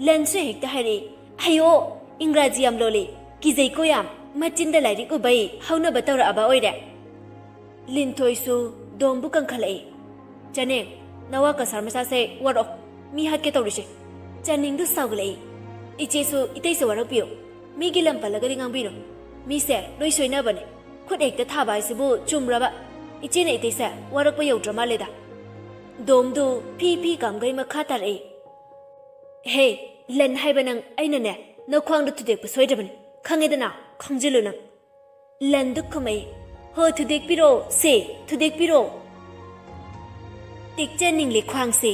ꯂꯟꯁꯨ ꯍꯦꯛꯇ ꯍꯥꯏꯔꯛꯏ, "ꯑꯌꯣ, ꯏꯪꯒ꯭ꯔꯥꯖꯤ ꯌꯥꯝ ꯂꯣꯜꯂꯤ, ꯀꯤꯖꯩꯀꯣ ꯌꯥꯝ, ꯃꯆꯤꯟꯗ ꯂꯥꯏꯔꯤꯛ ꯎꯕꯩ ꯍꯧꯅꯕ ꯇꯧꯔꯛꯑꯕ ꯑꯣꯏꯔꯦ꯫" ꯂꯤꯟꯊꯣꯏꯁꯨ ꯗꯣꯝꯕꯨ ꯀꯟꯈꯠꯂꯛꯏ꯫ "ꯆꯅꯦ, ꯅꯋꯥ ꯀꯁꯥꯔ ꯃꯆꯥꯁꯦ ꯋꯥꯔꯛꯑꯣ, ꯃꯤ ꯍꯥꯠꯀꯦ ꯇꯧꯔꯤꯁꯦ꯫" ꯆꯥꯅꯤꯡꯗꯨ ꯁꯥꯎꯒꯠꯂꯛꯏ꯫ "ꯏꯆꯦꯁꯨ ꯏꯇꯩꯁꯨ ꯋꯥꯔꯛꯄꯤꯌꯨ, ꯃꯤꯒꯤ ꯂꯝ ꯄꯜꯂꯒꯗꯤ ꯉꯥꯡꯕꯤꯅꯨ꯫ ꯃꯤꯁꯦ ꯂꯣꯏ ꯁꯣꯏꯅꯕꯅꯦ꯫ ꯈꯨꯠ ꯍꯦꯛꯇ ꯊꯥꯕ ꯍꯥꯏꯁꯤꯕꯨ ꯆꯨꯝꯕ꯭ꯔꯕ? ꯏꯆꯦꯅ ꯏꯇꯩꯁꯦ ꯋꯥꯔꯛꯄ ꯌꯧꯗ꯭ꯔ ꯃꯥꯜꯂꯦꯗ꯫" ꯗꯣꯝꯗꯨ ꯐꯤ ꯐꯤ ꯀꯥꯝꯒꯩ ꯃꯈꯥ ꯇꯥꯔꯛꯏ꯫ "ꯍꯦ, ꯂꯟ ꯍꯥꯏꯕ ꯅꯪ, ꯑꯩꯅꯅꯦ ꯅꯈ꯭ꯋꯥꯡꯗ ꯊꯨꯗꯦꯛꯄ ꯁꯣꯏꯗ꯭ꯔꯕꯅꯤ, ꯈꯪꯉꯦꯗꯅ, ꯈꯪꯖꯤꯜꯂꯨ ꯅꯪ꯫" ꯂꯟꯗꯨ ꯈꯨꯝꯃꯛꯏ, "ꯍꯣ, ꯊꯨꯗꯦꯛꯄꯤꯔꯣ ꯁꯦ, ꯊꯨꯗꯦꯛꯄꯤꯔꯣ꯫ ꯇꯦꯛꯆꯅꯤꯡꯂꯦ ꯈ꯭ꯋꯥꯡꯁꯦ꯫"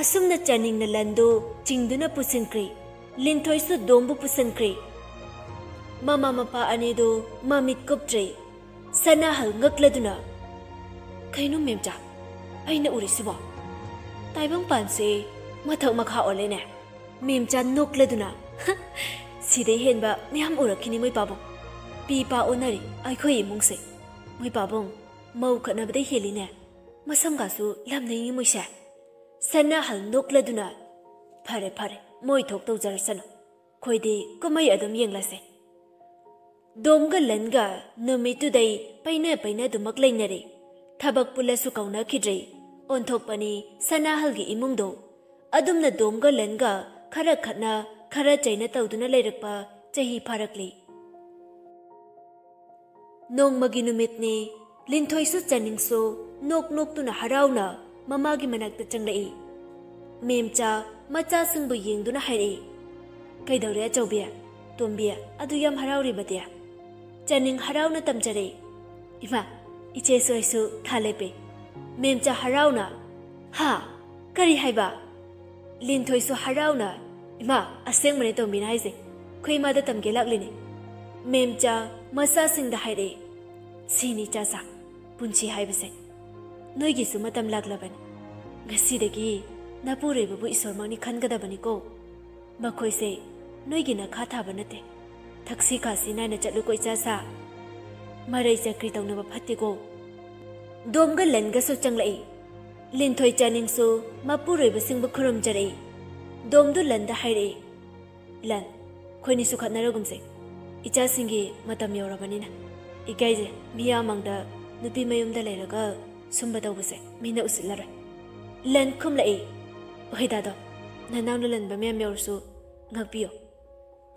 ꯑꯁꯨꯝꯅ ꯆꯥꯅꯤꯡꯅ ꯂꯟꯗꯨ ꯆꯤꯡꯗꯨꯅ ꯄꯨꯁꯤꯟꯈ꯭ꯔꯦ꯫ ꯂꯤꯟꯊꯣꯏꯁꯨ ꯗꯣꯝꯕꯨ ꯄꯨꯁꯤꯟꯈ꯭ꯔꯦ꯫ ꯃꯃꯥ ꯃꯄꯥ ꯑꯅꯤꯗꯨ ꯃꯃꯤꯠ ꯀꯨꯞꯇ꯭ꯔꯦ꯫ ꯁꯅꯥꯍꯜ ꯉꯛꯂꯗꯨꯅ, "ꯀꯩꯅꯣ ꯃꯦꯝꯆꯥ, ꯑꯩꯅ ꯎꯔꯤꯁꯤꯕꯣ? ꯇꯥꯏꯕꯪꯄꯥꯟꯁꯦ ꯃꯊꯛ ꯃꯈꯥ ꯑꯣꯜꯂꯦꯅꯦ꯫" ꯃꯦꯝꯆꯥ ꯅꯣꯛꯂꯗꯨꯅ, "ꯁꯤꯗꯩ ꯍꯦꯟꯕ ꯃꯌꯥꯝ ꯎꯔꯛꯈꯤꯅꯤ ꯃꯣꯏ ꯄꯥꯕꯨꯡ꯫ ꯄꯤ ꯄꯥ ꯑꯣꯟꯅꯔꯤ ꯑꯩꯈꯣꯏ ꯏꯃꯨꯡꯁꯦ꯫ ꯃꯣꯏ ꯄꯥꯕꯨꯡ, ꯃꯧ ꯈꯠꯅꯕꯗꯩ ꯍꯦꯜꯂꯤꯅꯦ꯫ ꯃꯁꯝꯒꯥꯁꯨ ꯂꯝꯅꯩꯅꯤ ꯃꯣꯏꯁꯦ꯫" ꯁꯅꯥꯍꯜ ꯅꯣꯛꯂꯗꯨꯅ, "ꯐꯔꯦ, ꯐꯔꯦ, ꯃꯣꯏ ꯊꯣꯛ ꯇꯧꯖꯔꯁꯅꯨ꯫ ꯑꯩꯈꯣꯏꯗꯤ ꯀꯨꯝꯍꯩ ꯑꯗꯨꯝ ꯌꯦꯡꯂꯁꯦ꯫" ꯗꯣꯝꯒ ꯂꯟꯒ ꯅꯨꯃꯤꯠꯇꯨꯗꯩ ꯄꯩꯅ ꯄꯩꯅꯗꯨꯃꯛ ꯂꯩꯅꯔꯦ꯫ ꯊꯕꯛ ꯄꯨꯜꯂꯁꯨ ꯀꯧꯅꯈꯤꯗ꯭ꯔꯦ꯫ ꯑꯣꯟꯊꯣꯛꯄꯅꯤ ꯁꯅꯥꯍꯜꯒꯤ ꯏꯃꯨꯡꯗꯣ꯫ ꯑꯗꯨꯝꯅ ꯗꯣꯝꯒ ꯂꯟꯒ ꯈꯔ ꯈꯠꯅ, ꯈꯔ ꯆꯩꯅ ꯇꯧꯗꯨꯅ ꯂꯩꯔꯛꯄ ꯆꯍꯤ ꯐꯥꯔꯛꯂꯦ꯫ ꯅꯣꯡꯃꯒꯤ ꯅꯨꯃꯤꯠꯅꯤ꯫ ꯂꯤꯟꯊꯣꯏꯁꯨ ꯆꯥꯅꯤꯡꯁꯨ ꯅꯣꯛ ꯅꯣꯛꯇꯨꯅ ꯍꯔꯥꯎꯅ ꯃꯃꯥꯒꯤ ꯃꯅꯥꯛꯇ ꯆꯪꯂꯛꯏ꯫ ꯃꯦꯝꯆꯥ ꯃꯆꯥꯁꯤꯡꯕꯨ ꯌꯦꯡꯗꯨꯅ ꯍꯥꯏꯔꯛꯏ, "ꯀꯩꯗꯧꯔꯦ ꯑꯆꯧꯕꯤ? ꯇꯣꯝꯕꯤ ꯑꯗꯨ ꯌꯥꯝ ꯍꯔꯥꯎꯔꯤꯕꯗꯤ?" ꯆꯥꯅꯤꯡ ꯍꯔꯥꯎꯅ ꯇꯝꯖꯔꯛꯏ, "ꯏꯃꯥ, ꯏꯆꯦꯁꯨ ꯑꯩꯁꯨ ꯊꯥ ꯂꯦꯞꯄꯦ꯫" ꯃꯦꯝꯆꯥ ꯍꯔꯥꯎꯅ, "ꯍꯥ? ꯀꯔꯤ ꯍꯥꯏꯕ?" ꯂꯤꯟꯊꯣꯏꯁꯨ ꯍꯔꯥꯎꯅ, "ꯏꯃꯥ, ꯑꯁꯦꯡꯕꯅꯦ ꯇꯣꯝꯕꯤꯅ ꯍꯥꯏꯁꯦ꯫ ꯑꯩꯈꯣꯏ ꯏꯃꯥꯗ ꯇꯝꯒꯦ ꯂꯥꯛꯂꯤꯅꯦ꯫" ꯃꯦꯝꯆꯥ ꯃꯆꯥꯁꯤꯡꯗ ꯍꯥꯏꯔꯛꯏ, "ꯁꯤꯅꯤ ꯏꯆꯥꯁꯥ, ꯄꯨꯟꯁꯤ ꯍꯥꯏꯕꯁꯦ꯫ ꯅꯣꯏꯒꯤꯁꯨ ꯃꯇꯝ ꯂꯥꯛꯂꯕꯅꯤ꯫ ꯉꯁꯤꯗꯒꯤ ꯅꯄꯨꯔꯣꯏꯕꯕꯨ ꯏꯁꯣꯔꯃꯛꯅꯤ ꯈꯟꯒꯗꯕꯅꯤꯀꯣ꯫ ꯃꯈꯣꯏꯁꯦ ꯅꯣꯏꯒꯤ ꯅꯈꯥ ꯊꯥꯕ ꯅꯠꯇꯦ꯫ ꯊꯛꯁꯤ ꯈꯥꯁꯤ ꯅꯥꯏꯅ ꯆꯠꯂꯨꯀꯣ ꯏꯆꯥꯁꯥ꯫ ꯃꯔꯩ ꯆꯀ꯭ꯔꯤ ꯇꯧꯅꯕ ꯐꯠꯇꯦꯀꯣ꯫" ꯗꯣꯝꯒ ꯂꯟꯒꯁꯨ ꯆꯪꯂꯛꯏ꯫ ꯂꯤꯟꯊꯣꯏ ꯆꯥꯅꯤꯡꯁꯨ ꯃꯄꯨꯔꯣꯏꯕꯁꯤꯡꯕꯨ ꯈꯨꯔꯨꯝꯖꯔꯛꯏ꯫ ꯗꯣꯝꯗꯨ ꯂꯟꯗ ꯍꯥꯏꯔꯛꯏ, "ꯂꯟ, ꯑꯩꯈꯣꯏꯅꯤꯁꯨ ꯈꯠꯅꯔꯒꯨꯝꯁꯦ꯫ ꯏꯆꯥꯁꯤꯡꯒꯤ ꯃꯇꯝ ꯌꯧꯔꯕꯅꯤꯅ꯫ ꯏꯀꯥꯏꯖꯩ, ꯃꯤꯌꯥꯝ ꯃꯥꯡꯗ ꯅꯨꯄꯤ ꯃꯌꯨꯝꯗ ꯂꯩꯔꯒ ꯁꯨꯝꯕ ꯇꯧꯕꯁꯦ ꯃꯤꯅ ꯎꯁꯤꯠꯂꯔꯣꯏ꯫" ꯂꯟ ꯈꯨꯝꯂꯛꯏ, "ꯍꯣꯏ ꯗꯥꯗꯣ, ꯅꯅꯥꯎꯅ ꯂꯟꯕ ꯃꯌꯥꯝ ꯌꯧꯔꯁꯨ ꯉꯥꯛꯄꯤꯌꯨ꯫"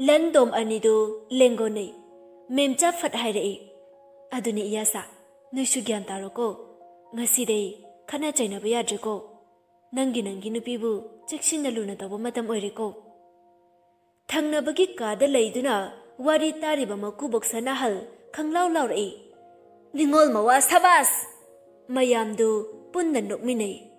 ꯂꯟ ꯗꯣꯝ ꯑꯅꯤꯗꯨ ꯂꯦꯡꯒꯣꯟꯅꯩ꯫ ꯃꯦꯝꯆꯥ ꯐꯠ ꯍꯥꯏꯔꯛꯏ, "ꯑꯗꯨꯅꯤ ꯏꯌꯥꯁꯥ, ꯅꯣꯏꯁꯨ ꯒ꯭ꯌꯥꯟ ꯇꯥꯔꯣꯀꯣ꯫ ꯉꯁꯤꯗꯩ ꯈꯠꯅ ꯆꯩꯅꯕ ꯌꯥꯗ꯭ꯔꯦꯀꯣ꯫ ꯅꯪꯒꯤ ꯅꯪꯒꯤ ꯅꯨꯄꯤꯕꯨ ꯆꯦꯛꯁꯤꯟꯅ ꯂꯨꯅ ꯇꯧꯕ ꯃꯇꯝ ꯑꯣꯏꯔꯦꯀꯣ꯫" ꯊꯪꯅꯕꯒꯤ ꯀꯥꯗ ꯂꯩꯗꯨꯅ ꯋꯥꯔꯤ ꯇꯥꯔꯤꯕ ꯃꯀꯨꯕꯣꯛ ꯁꯅꯥꯍꯜ ꯈꯪꯂꯥꯎ ꯂꯥꯎꯔꯛꯏ꯫ "ꯅꯤꯉꯣꯜ ꯃꯋꯥ, ꯁꯕꯥꯁ!" ꯃꯌꯥꯝꯗꯨ ꯄꯨꯟꯅ ꯅꯣꯛꯃꯤꯟꯅꯩ꯫